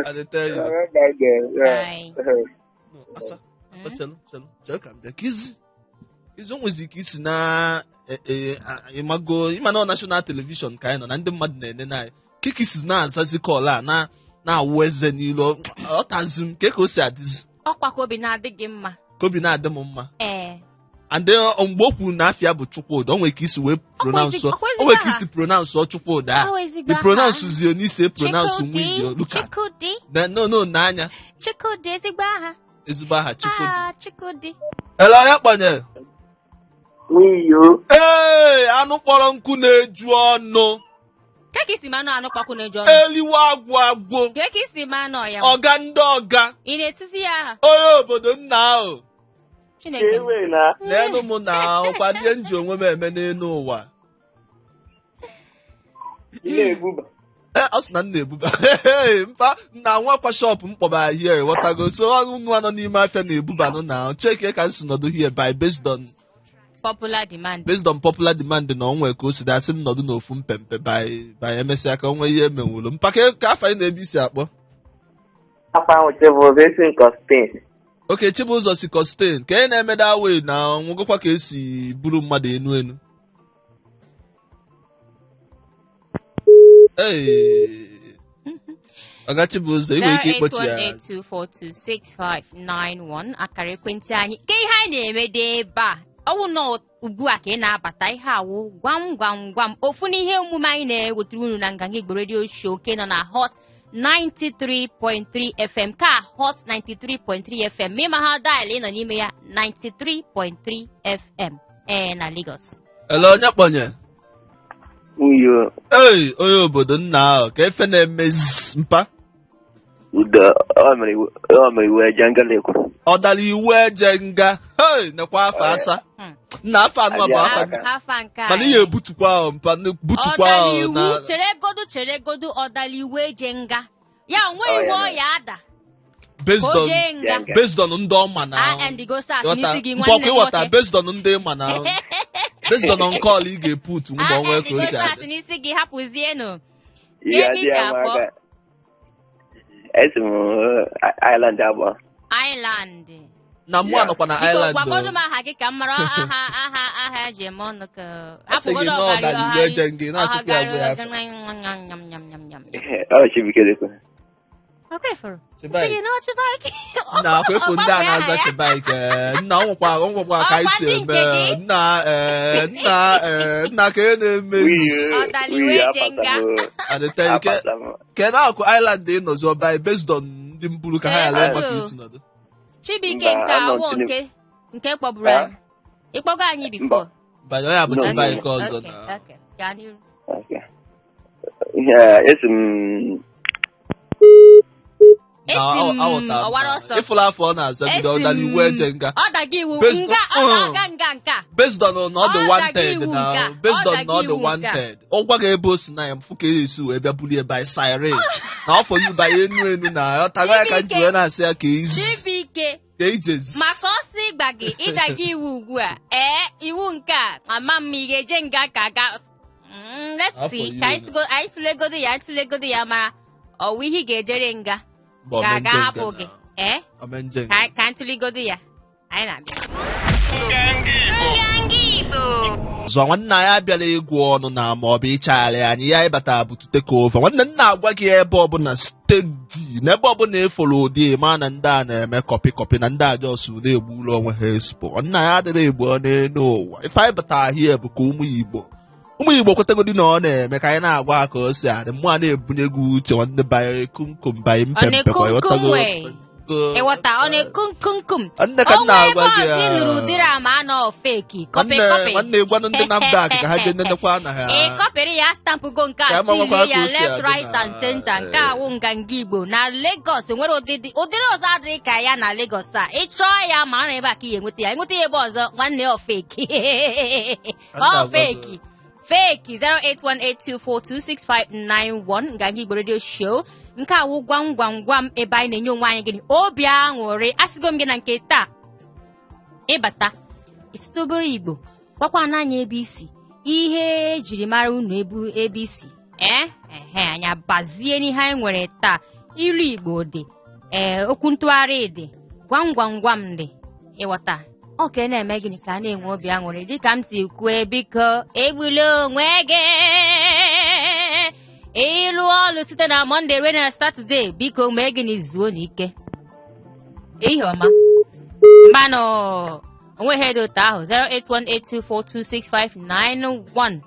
I dey tell you. Bye bye then. Yeah. Bye. No, asa, asa, chelu, chelu, chelu ka m bịa. Ka izi o nwezi ka isi na ịmago ịma na ọ national television ka anyị nọ na ndị mmadụ na-enene anyị. Ka ka isi na-azazi call a na na-awụ eze n'ilu, ọ tazi m ka ka o si adịzi. Ọkwa ka obi na-adị gị mma. Ka obi na-adị m mma. Ee. And then mgbe o kwuru na afịa bụ Chukwudi, o nwere ka isi wee pronounce ọkwa o nwere ka ezigbo isi pronounce ọ Chukwudi a. Ọ ezigbo The aha. pronounce zie n'isi pronounce Chukwudi, nwunye, look at. Chukwudi. Na no no n'anya. Chukwudi, ezigbo aha. Ezigbo aha, Chukwudi. Ah, Chukwudi. Ele onye kpọnyere? Wiyo. Ee, anụ kpọrọ nkụ na-eju ọnụ. Ka ka isi manụ anụ kpakụ na-eju ọnụ. Eliwe agwụ agwụ. Ka ka isi manụ ya. Ọga ndị ọga. Ị na-etizi ya aha. Onye obodo nna ahụ. Chineke m. Ewe na. N'elu m na ọkwa ihe m ji onwe m eme n'elu ụwa. Ị na-ebuba. Ee, ọ sị na m na-ebuba. Mpa na nwakwa shop m kpọbara here, ghọtago? So ọnụ anọ n'ime afịa na-ebubanụ na cheke ka m si nọdụ here by based on Popular demand. Based on popular demand na onwe ka o si dị, asị m nọdụ n'ofu mpempe by emesịa ka onwe ihe emenwuru mpa ka ka afọ anyị na-ebe isi akpọ. Afọ ahụ Chibụzọ, esi nke Spain. Oke Chibụzọ si Costain ka ị na-eme that way na nwegokwa ka esi buru mmadụ enu enu. Ee, Ọga Chibụzọ, ị nwere ike ịkpọchi ya. 08182426591 akara ekwentị anyị. Ke ihe anyị na-eme dị ebe a, ọwụ nọ ugbu a ka ị na-abata, ihe awụ gwam gwam gwam, ofu n'ihe omume anyị na-ewetara unu na Nganga Igbo Radio Show nke nọ na Hot 93.3 FM, ka Hot 93.3 FM ma ịma ha dial ị nọ n'ime ya, 93.3 FM, ee, na Lagos. Ele onye kpọnye? Uyo. Ei, onye obodo nna ahụ, ka efe na-emezi mpa? Udo, ọ mere iwu ọ mere iwu eje ngalekwu. Ọ dara iwu eje nga. Hei, nekwa afọ asa. Nna, afọ anụ bụ afa. Abịa. Afa nke Mana ihe ebutukwa ahụ mpa, butukwa ọdala ahụ iwu na chere godu, chere godu, ọdala iwu eje nga ya onwe Ọ iwu ya ọ mere. ya ada based ka o on jee nga. Nga. Based on ndị ọma na a and go sas Ịghọta? n'isi gị Mpa nwanne ọkwa m ịghọta nwoke. Based on ndị ma na based on call ị ga-eput mgbe a onwe and ka o go si sas adị. n'isi gị, hapụzienụ. Ihe Ebe isi adịghị ama akpọ? aka. Esi m Island abụọ. Island. Na mụ Yeah. anọkwa na Biko island gwagodu o. m aha gị ka m mara aha aha aha eji eme ọnụ ka A sị gị na ọ dara iwu eje nga, ị na-asịkwa ya gwa ya afa. nyam nyam nyam nyam. Ọ Chibuike dịkwa. Ọkwa ifuru. Chibuike. Sị gị na ọ Chibuike. Nna, akwa efu ndị a na-aza Chibuike, nna, ọ nwekwa ka anyị si Ọkwa ndị eme. nke gị? Nna, ee, nna, ee, nna, ka ị na-emezi. Ọ dara iwu eje nga. Adịte ike. Apata m. Kedu akụ island ị nọzi ọba based on ndị mburu ka ha ghara ịma ka isi nọdụ? Chibuike Mba, nke anọ awọ m nke nke kpọburu Ha? anyị. Ịkpọgo anyị before? Banye onye bụ No. Chibuike ọzọ Okay, na okay. Gaa n'iru. Okay. Ihe esi m Esi m aghọtara m ọwara na- ọsọ. Ịfụla afọ ọ na-azagide, ọ Esi dara m iwu eje nga. Ọ daga iwu Based nga ọ ga nga nke a. Based on na ọ dị Ọ daga wanted iwu na nke a. based Ọ on daga na ọ dị iwu nke a. wanted, ọ gwa gị ebe o si na ya fụ ka esi wee bịa bulie by siren na ọ fọ you by enu enu na ọ tago ya ka m ji wee na-asị ya ka izi Chibuike ka ijezi. Maka ọsọ ịgba gị ịdaga iwu ugbu a, ee, iwu nke a, ama m ma ị ga-eje nga ka ga. Let's Afọ see iwu ka anyị na. tụlegodo ya, anyị tụlegodo ya mara ọwụ ihe ị ga-ejere nga Mba, ka aga omenje hapụ nga gị na- ee omenje nga. Ka anyị tụlegodo ya, anyị na-abịa. Nganga Igbo. Zọ nwanne anyị abịala ịgwụ ọnụ na ma ọ bụ ịchagharị anyị ya ịbata bụ to take over. Nwanne nna, agwa gị ebe ọbụla steady na ebe ọbụla ịfụrụ ụdị ma na ndị a na-eme copy copy na ndị a just na-egbu ụlọ onwe ha expo. Nwanne anyị adịrị egbu ọ n'elu ụwa. Ife anyị batara hie bụ ka ụmụ Igbo, ụmụ Igbo kwetegodi na ọ na-eme ka anyị na-agwa ha ka o si adị. Mmụọ a na-ebunye gị uche, nwanne, banyere kumkum banye Ọ mpempe kwa na-ekumkum ịghọtago? wee. Ịghọta, ọ na-eku nkum. Nne ka O nna nwee ebe agwa gị ọzọ ị ya. nụrụ ụdịrị ama anọ fake copy. Nwanne Copy. nwanne, gwanụ ndị NAFDAC ka ha jee nenekwa na ha. Ị kọpịrị ya, stampụgo nke Ka a, ama nwekwa silie ka ya o si left, adị right na- and center. Nke a wụ Nganga Igbo na Lagos nwere ụdịdị ụdịrị ọzọ adịghị ka ya na Lagos a. Ị chọọ ya ma na ebe a ka ị ga-enweta ya, enweta ya ebe ọzọ, nwanne, ọ fake, ọ fake fake. 08182426591. Nganga Igbo Radio Show, nke a wụ gwam gwam gwam, ebe anyị na-enye onwe anyị gịnị? Obi aṅụrị. Asịgo m gị na nke taa, ịbata isite obere Igbo, gwakwa n'anya ebe isi, ihe ejiri mara unu, ebu ebe isi. Ee, ehe, anyị abazie n'ihe anyị nwere taa. Ilu Igbo dị, ee, okwu ntụgharị dị, gwam gwam gwam dị. Ịghọta, ọ ka na-eme gịnị ka a na-enwe obi aṅụrị. Dịka m si kwue, biko egbula onwe gị ịlụ ọlụ site na Monday ruo na Saturday. Biko mee gịnị? Zuo n'ike. Ihe ọma mbanụ onweghị dị otu ahụ. 08182426591.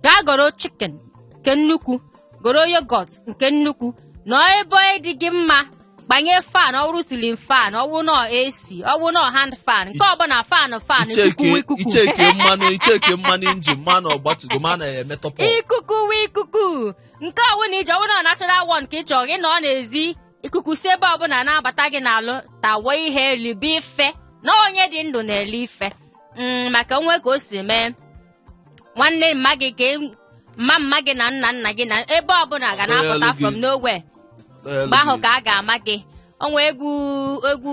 Gaa goro chicken nke nnukwu, goro yogurt nke nnukwu, nọ ebe dị gị mma, gbanye fan, ọ bụrụ ceiling fan, ọ bụrụ nọ AC, ọ bụrụ nọ hand fan, nke ọbụla fan fan, ikuku Icheke ikuku. Icheke mmanụ, icheke mmanụ engine, mmanụ ọgbatugo, mmanụ ya emetọpụ. Ikuku wi ikuku nke ọwụ na ije, ọwụ na natural one ka ị chọrọ gị nọ n'ezi, ikuku si ebe ọbụla na-abata gị n'alụ, tawa ihe, libe ife na onye dị ndụ na-ele ife. Maka onwe ka o si mee nwanne mma gị, ka mma mma gị na nna nna gị na ebe ọbụla ga na-apụta Elu gị. from nowhere. Mgbe ahụ ka a ga-ama gị. Onwe egwu egwu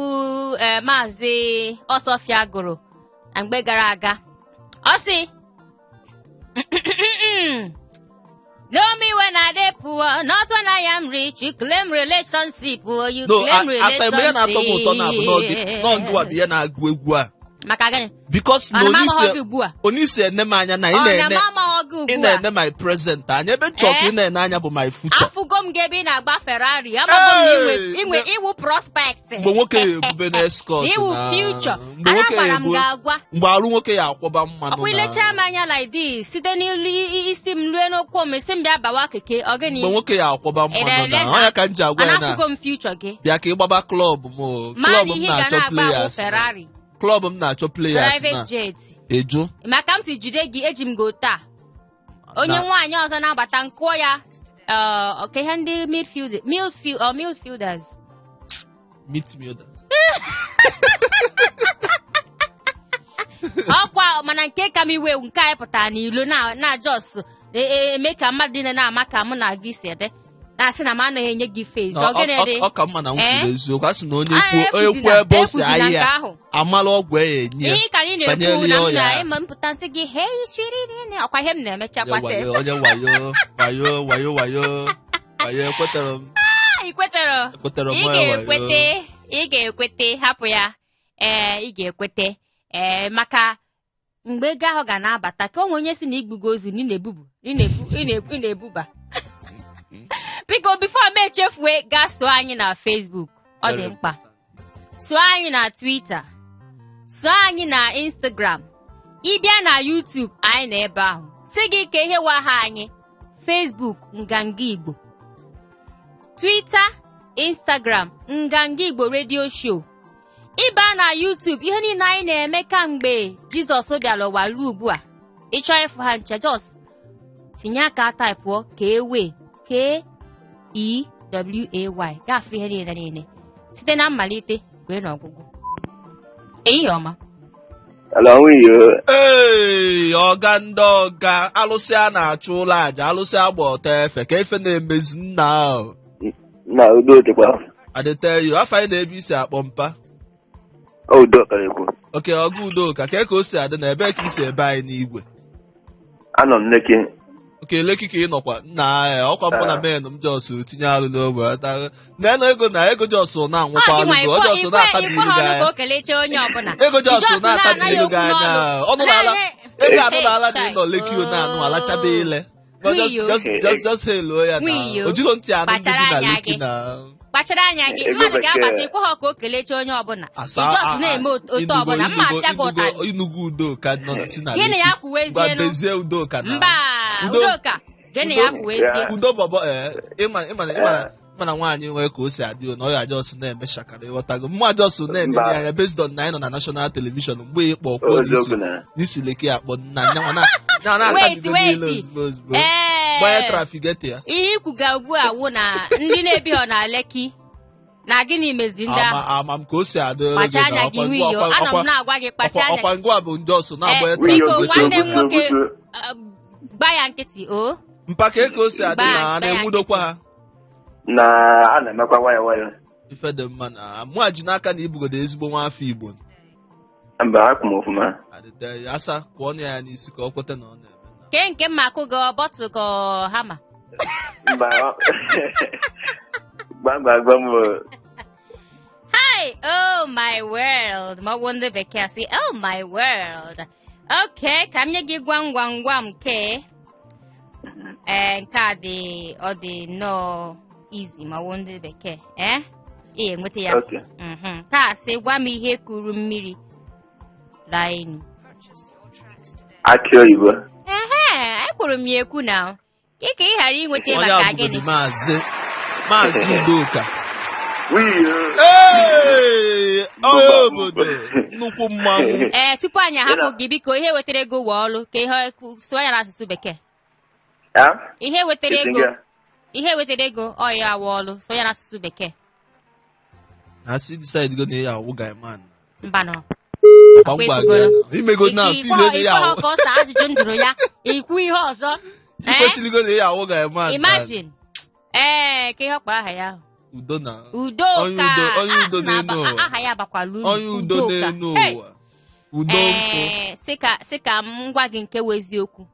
maazị Ọsọfịa gụrụ na mgbe gara aga, ọ sị, "Know me when I dey poor, not when I am rich. You claim relationship, oh, you No, claim asa mgbe ya na-atọ m ụtọ na abụ relationship." n'ọgịwa bụ ihe na-agụ egwu a. Maka gịnị? Because na Ọ na m amaghọ onye gị ugbu a? isi ene m anya na ị Ọ na na-ene m amaghọ gị ị ugbu a? na-ene my present anya, ebe nchọ ka Eh? ị na-ene anya bụ my future. Afụgo m gị ebe ị na-agba Ferrari, amago m na inwe Hey! inwe iwu prospect. Mgbe nwoke ya ebube na escort Iwu na future. Mgbe Ana nwoke ya gwara m ebu gị agwa. Mgbe arụ nwoke ya akwọba mmanụ Ọkwa na ilechaa m anya like this, site n'ilu isi m rue n'ụkwụ m, isi m bịa bawa keke, ọ gịnị? Mgbe nwoke ya akwọba Ị mmanụ na-ele na ha? ọnya ka m ji agwa Mana ya na afụgo m future gị. Bịa ka ị gbaba club m o. Ma Club na m ihe ị ga na-achọ na-agba bụ players na. Ferrari. Club m na-achọ players Private na jet. Eju. Maka m si jide gị, eji m go taa onye Na- nwaanyị ọzọ na-abata nkụọ ya, ka ihe ndị midfield midfield or midfielders. Meet me others. Ọkwa mana nke ka m iwe, nke anyị pụtara n'ilo na na just eme ka mmadụ niile na-ama ka mụ na gị si dị, na-asị na m anaghị enye gị face. Na Ọ gịnị dị? ọ ka mma na m Eh? kwuru eziokwu. A sị na onye Ah, kwuo onye ekwuzina, kwuo ebe o si ekwuzina nke ahịa ahụ. amala ọgwụ ya enye ya. Ihe ka anyị na-ekwu Banyere na m ọya. na ịma mpụta nsị gị, hey sweetie, nene, ọkwa ihe m na-emechakwa Onye sef. wayo, onye wayo, wayo, wayo, wayo, wayo, ekwetara m. Ah, ị kwetara? Ekwetara m. Ị Onye wayo. ga-ekwete, ị ga-ekwete, hapụ ya. Ee, ị ga-ekwete, ee, maka mgbe ego ahụ ga na-abata, ka onwe onye si na igbugo ozu na ị na-ebubu, ị na-ebu, ị na-ebu, ị na-ebuba. Biko, before m echefue, gaa so anyị na Facebook, ọ dị mkpa. So anyị na Twitter, so anyị na Instagram, ịbịa na YouTube anyị na ebe ahụ si gị ka ihe waha anyị. Facebook, Nganga Igbo; Twitter, Instagram, Nganga Igbo Radio Show. Ịba na YouTube, ihe niile anyị na-eme kamgbe Jizọs bịara ụwa ruo ugbu a, ịchọọ ịfụ ha nche, just tinye aka typeụọ ka e wee k e w a y, gafee ihe niile niile site na mmalite wee n'ọgwụgwụ. Ehihie ọma. Hello, nwunye. Ee, ọga ndị ọga, alụsị a na-achụ ụlọ aja, alụsị agba ọtọ efe ka efe na-emezi nna ahụ. Na udo dịkwa. Adịte afọ anyị na-ebe isi akpọ mpa. Ọ udo kara ekwu. Oke ọga Udoka, ka ka o si adị na ebe ka isi ebe anyị n'igwe? Anọ m Lekki. Oke Lekki ka ị nọkwa nna ya, ọkwa mbụ na men m just tinye alụ n'ogbe nenu ego na ego just na-anwụkwa Ọ gị nwa alụgo ọ just na-atabi ikwe ilu ha gị ọnụ ka anya. o kelechaa onye ọbụla. Ego just Ijos na-atabi na-anaghị ilu gị okwu anya n'ọnụ. ọnụ n'ala. Ego anụ n'ala na ịnọ Lekki o na-anụ alachaba ile. No, just Wiyo. just just just hello ya na Wiyo. ojiro ntị anụ ndị bi Kpachara na anya Lekki gị. na Kpachara anya gị. Ego Mmadụ bekee. ga-abata, ikwe ha ka o kelechaa onye ọbụla. Asa Ijos na-eme otu ọbụla mma apịa gị ụtarị. Inugu Udoka nọ si na Gịnị Lekki. ya kwuwezienụ? Gwa dezie Udoka na Mba. Udo- Udoka, gịnị ya kwuwezie? Udo bọbọ, ee, ịma ịma ịma Mana nwaanyị nwee ka o si adị, na ọ ya just na-eme shakara, ịghọtago? Mma just na-enene Mba. ya anya based on na anyị nọ na national television mgbe ịkpọ kwuo n'isi Eziokwu na. n'isi leke ya akpọ nna nyanwa na na Wait, na-atabigo wait. niile ozugbo ozugbo Ee. gbanye trafficator ya. Ihe ikwuga ugbu a wụ na ndị na-ebighọ na Lekki na gịnị mezi ndị ahụ? Ama ama m ka o si adịrị. Kpacha anya gị, Wiyo. Anọ m na-agwa gị, kpacha anya. Ọkwa ngwa bụ ndị ọsọ na-agbanye Eh, biko, trafficator. nwanne m Butuo, nwoke, butuo. Gba ya nkịtị o. Mpaka ka o si adị na a Gbaa ya na-enwudokwa nkịtị. ha. Na a na-emekwa nwayọ nwayọ. Ife dị mma na mụ ji n'aka na ibugodo ezigbo nwa afọ Igbo. Mba, akwụ m ọfụma. Adịte ya asa kụọ ọnụ ya n'isi ka ọ kweta na ọ na-eme na Ke nke mma akụ gị, ọ bottle ka ọ hammer? Mba, gbam gbam o. Hi, oh my world. Ma ọ bụ ndị bekee asị, "Oh my world." Okay, ka m nye gị gwam gwam gwam nke ee nke a dị, ọ dị nnọọ easy ma ọ bụ ndị bekee ee ị ga-enweta ya. Okay. Nke a sị, gwa m ihe kuru mmiri laa enu. Akị oyibo. Ehe, ekwuru m ya ekwu na ka ka ị ghara inweta Onye maka abụgodi gịnị? Maazị Udoka. Wiyo. Ee, onye obodo nnukwu mmanwụ. Ee, tupu anyị ahapụ gị, biko, ihe wetara ego wee ọlụ ka ihe sụọ ya n'asụsụ bekee. Ya? Ihe wetara Esi ego nga. Ihe wetara ego ọ ya awa ọlụ, sụọ ya n'asụsụ bekee. Na si decide go na ya awụ guy man. Mbanụ. Ọkwa ngwa gị ya na imego na feel na ya awụ Ikwe ka ọ saa ajụjụ m jụrụ ya, ikwu ihe ọzọ. Eh? Ikwechiligo na ya awụ guy man. Imagine, ee, ka ihe ọ kpọrọ aha ya ahụ. Udo na Udoka. Onye udo, onye udo Ah, n'elu ụwa. aha ya bakwala uru. Onye udo Udoka. n'elu Hey! ụwa, udo nkụ. Ee, sị ka m gwa gị nke wụ eziokwu,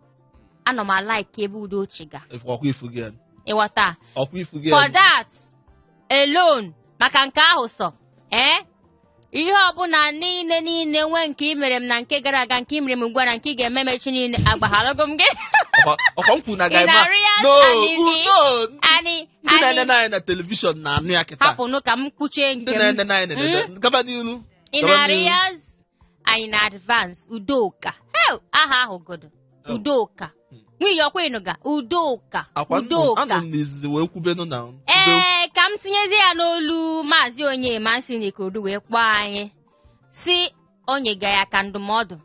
anọ m a-like ebe udo chiga. Ọkwa ifu gị ya. Ịghọta? Ọkwa ifu gị For ya. that alone, maka nke ahụ sọ ee ihe ọbụla niile niile nwee nke ị mere m na nke gara aga, nke ị mere m ugbu a na nke ị ga-eme m echi niile, agbagharago m gị. Ọkwa m kwuru na Ị guy man na-arị ya no anị no ani ndị ani na-enene anyị na television na-anụ ya kịta. Hapụnụ ka m kwuchie Ndị nke m. na-enene anyị na-enene, gaba n'ilu. In Gaba n'ilu. arrears and in advance, Udoka. Hell, aha ahụ godo Udoka nwunye ọkwa ịnụga Udoka. Akwa Udoka. anụ m n'izizi wee kwubenụ na udo. Ee, ka m tinyezie ya n'olu Maazị Onyema si n'Ikorodu wee kpọọ anyị, si onye ga ya ka ndụmọdụ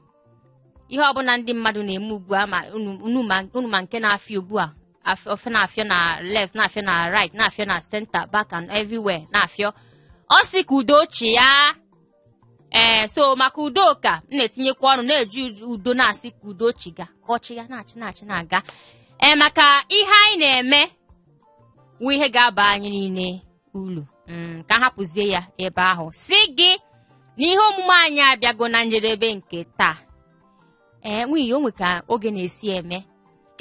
ihe ọbụla ndị mmadụ na-eme ugbu a, ma unu ma nke na-afịa ugbu a, ofe na-afịọ na left, na-afịọ na right, na-afịọ na center, back and everywhere na-afịọ. Ọ sị ka udo chi ya. Ee, so maka Udoka m na-etinyekwa ọnụ na-eji udo na-asị ka udo chiga, ka ọ chịga na-achị na-achị na-aga. Ee, maka ihe anyị na-eme wụ ihe ga-aba anyị niile ulu. Ka m hapụzie ya ebe ahụ, si gị na ihe omume anyị abịago na njedebe nke taa. Ee, nwunye, o nwe ka oge na-esi eme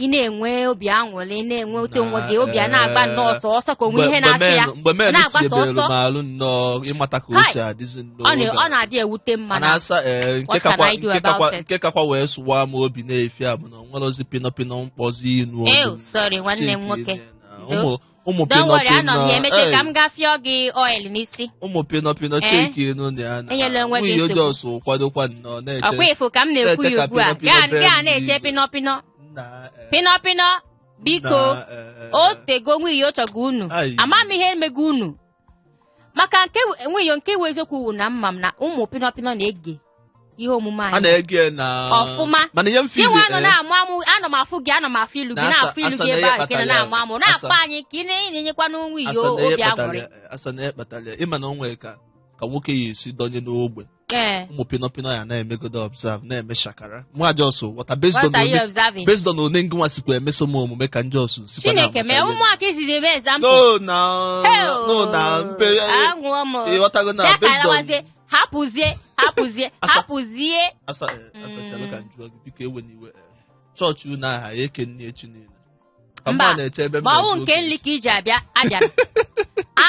ị na-enwe obi aṅụrị, ị na-enwe ute onwe gị, obi a na-agba nnọọ ọsọ ọsọ ka onwe ihe na-achụ ya mgbe men na-agbasa tinyebere ọsọ. m alụ nnọọ ịmata ka o Hai! si adịzi nnọọ Ọ oge a. ọ na-adị ewute mma Mana na asa ee nke What can kakwa I do nke kakwa about it? nke kakwa wee sụwa m obi na-efi a bụ na onwere ozi pịnọ pịnọ mkpọzi inu. Ew, sorry, nwanne m nwoke. Ndo. Ụmụ Don't pịnọ worry, anọ m ya pịnọ emeche ka m gaa fịọ gị oil n'isi. Ụmụ pịnọ pịnọ Eh? cheki enu na ya na Enyela onwe gị nwunye nsogbu. Jos kwadokwa nnọọ na-eche Ọkwa ifo ka m na-ekwu na-eche ya ka ugbu a pịnọ pịnọ gaa bee gaa m na-eche n'igwe. pịnọ pịnọ Nna, eh, pịnọ pịnọ, biko. nna, eh, O tego nwunye ọ chọgo unu. Ai. Ama m ihe emego unu maka nke nwunye nke wụ eziokwu wụ na mma m na ụmụ pịnọ pịnọ na-ege ihe omume A anyị na-ege na ọfụma. Mana ihe m Gị feel nwa nọ na-amụ amụ, ana m afụ gị, ana m afụ ilu gị Na asa- na-afụ ilu asa gị na ebe ihe ahụ nke nọ kpatara ya. na-amụ amụ na-akpọ Asa. anyị ka ị na-enyekwa n'onwe asa iyo na ihe obi kpatara aṅụrị. ya, asa na ihe kpatara ya, ịma na o nwere ka nwoke ya esi donye n'ogbe, ụmụ pịnọ pịnọ ya na-emegodo observe, na-eme shakara mụ just wọta based on What are you one observing? Based on one ngịnwa sikwa emeso m omume ka ndị ọsụ sikwa Chineke mee na-amụta ihe. ụmụaka izizi eme example. No na no na mpe Aṅụọ m. Ịghọtago na Ya ka based on alawazie, hapụzie, hapụzie. Hapụzie. Asa asa, chelụ ka m jụọ gị, biko, ewe n'iwe, chọọchị unu aha ya eke nni echi niile ka Mba, mụ na-eche ebe m ma ọwụ na-ebu nke oge nli echi. ka iji abịa abịara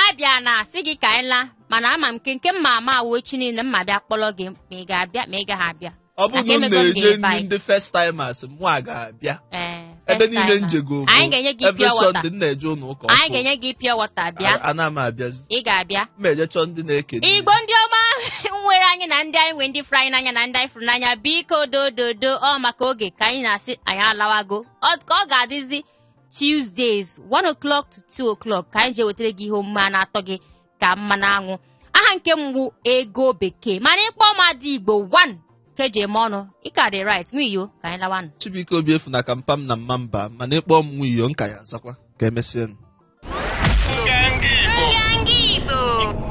abịa na asị gị ka anyị laa, mana ama m nke mma ama awụ echi niile mma bịa kpọrọ gị, ma ị ga-abịa ma ị gaghị abịa. Ọ bụrụ na Maka unu emego m gị na-enye nri invite. ndị first timers, mụ a ga-abịa. Ee, Ebe first niile timers. njego bụ Anyị ga-enye gị every pure water. Sunday m na-eje ụlọ ụka Anyị ọfụ. ga-enye gị pure water, bịa. Ana m abịazi. Ị ga-abịa. M eje chọọ ndị na-eke nri. Igbo ndị ọma nwere anyị na ndị anyị nwee, ndị fụrụ anyị n'anya na ndị anyị fụrụ n'anya, biko, dododo, ọ maka oge ka anyị na-asị anyị alawago. Ka ọ ga-adịzi. Tuesdays, 1 o'clock to 2 o'clock, ka anyị ji ewetara gị ihe omume a na-atọ gị ka mmanụ aṅụ. Aha nke m wụ Ego Bekee, mana ịkpọ m Ada Igbo 1 ka eji eme ọnụ. Ị ka dị right, nwiyo, ka anyị lawanụ. Chibuike Obi efu na ka mpa m na mma mba, mana ịkpọ m nwiyo nka ya azakwa. Ka emesịa. Nganga Igbo.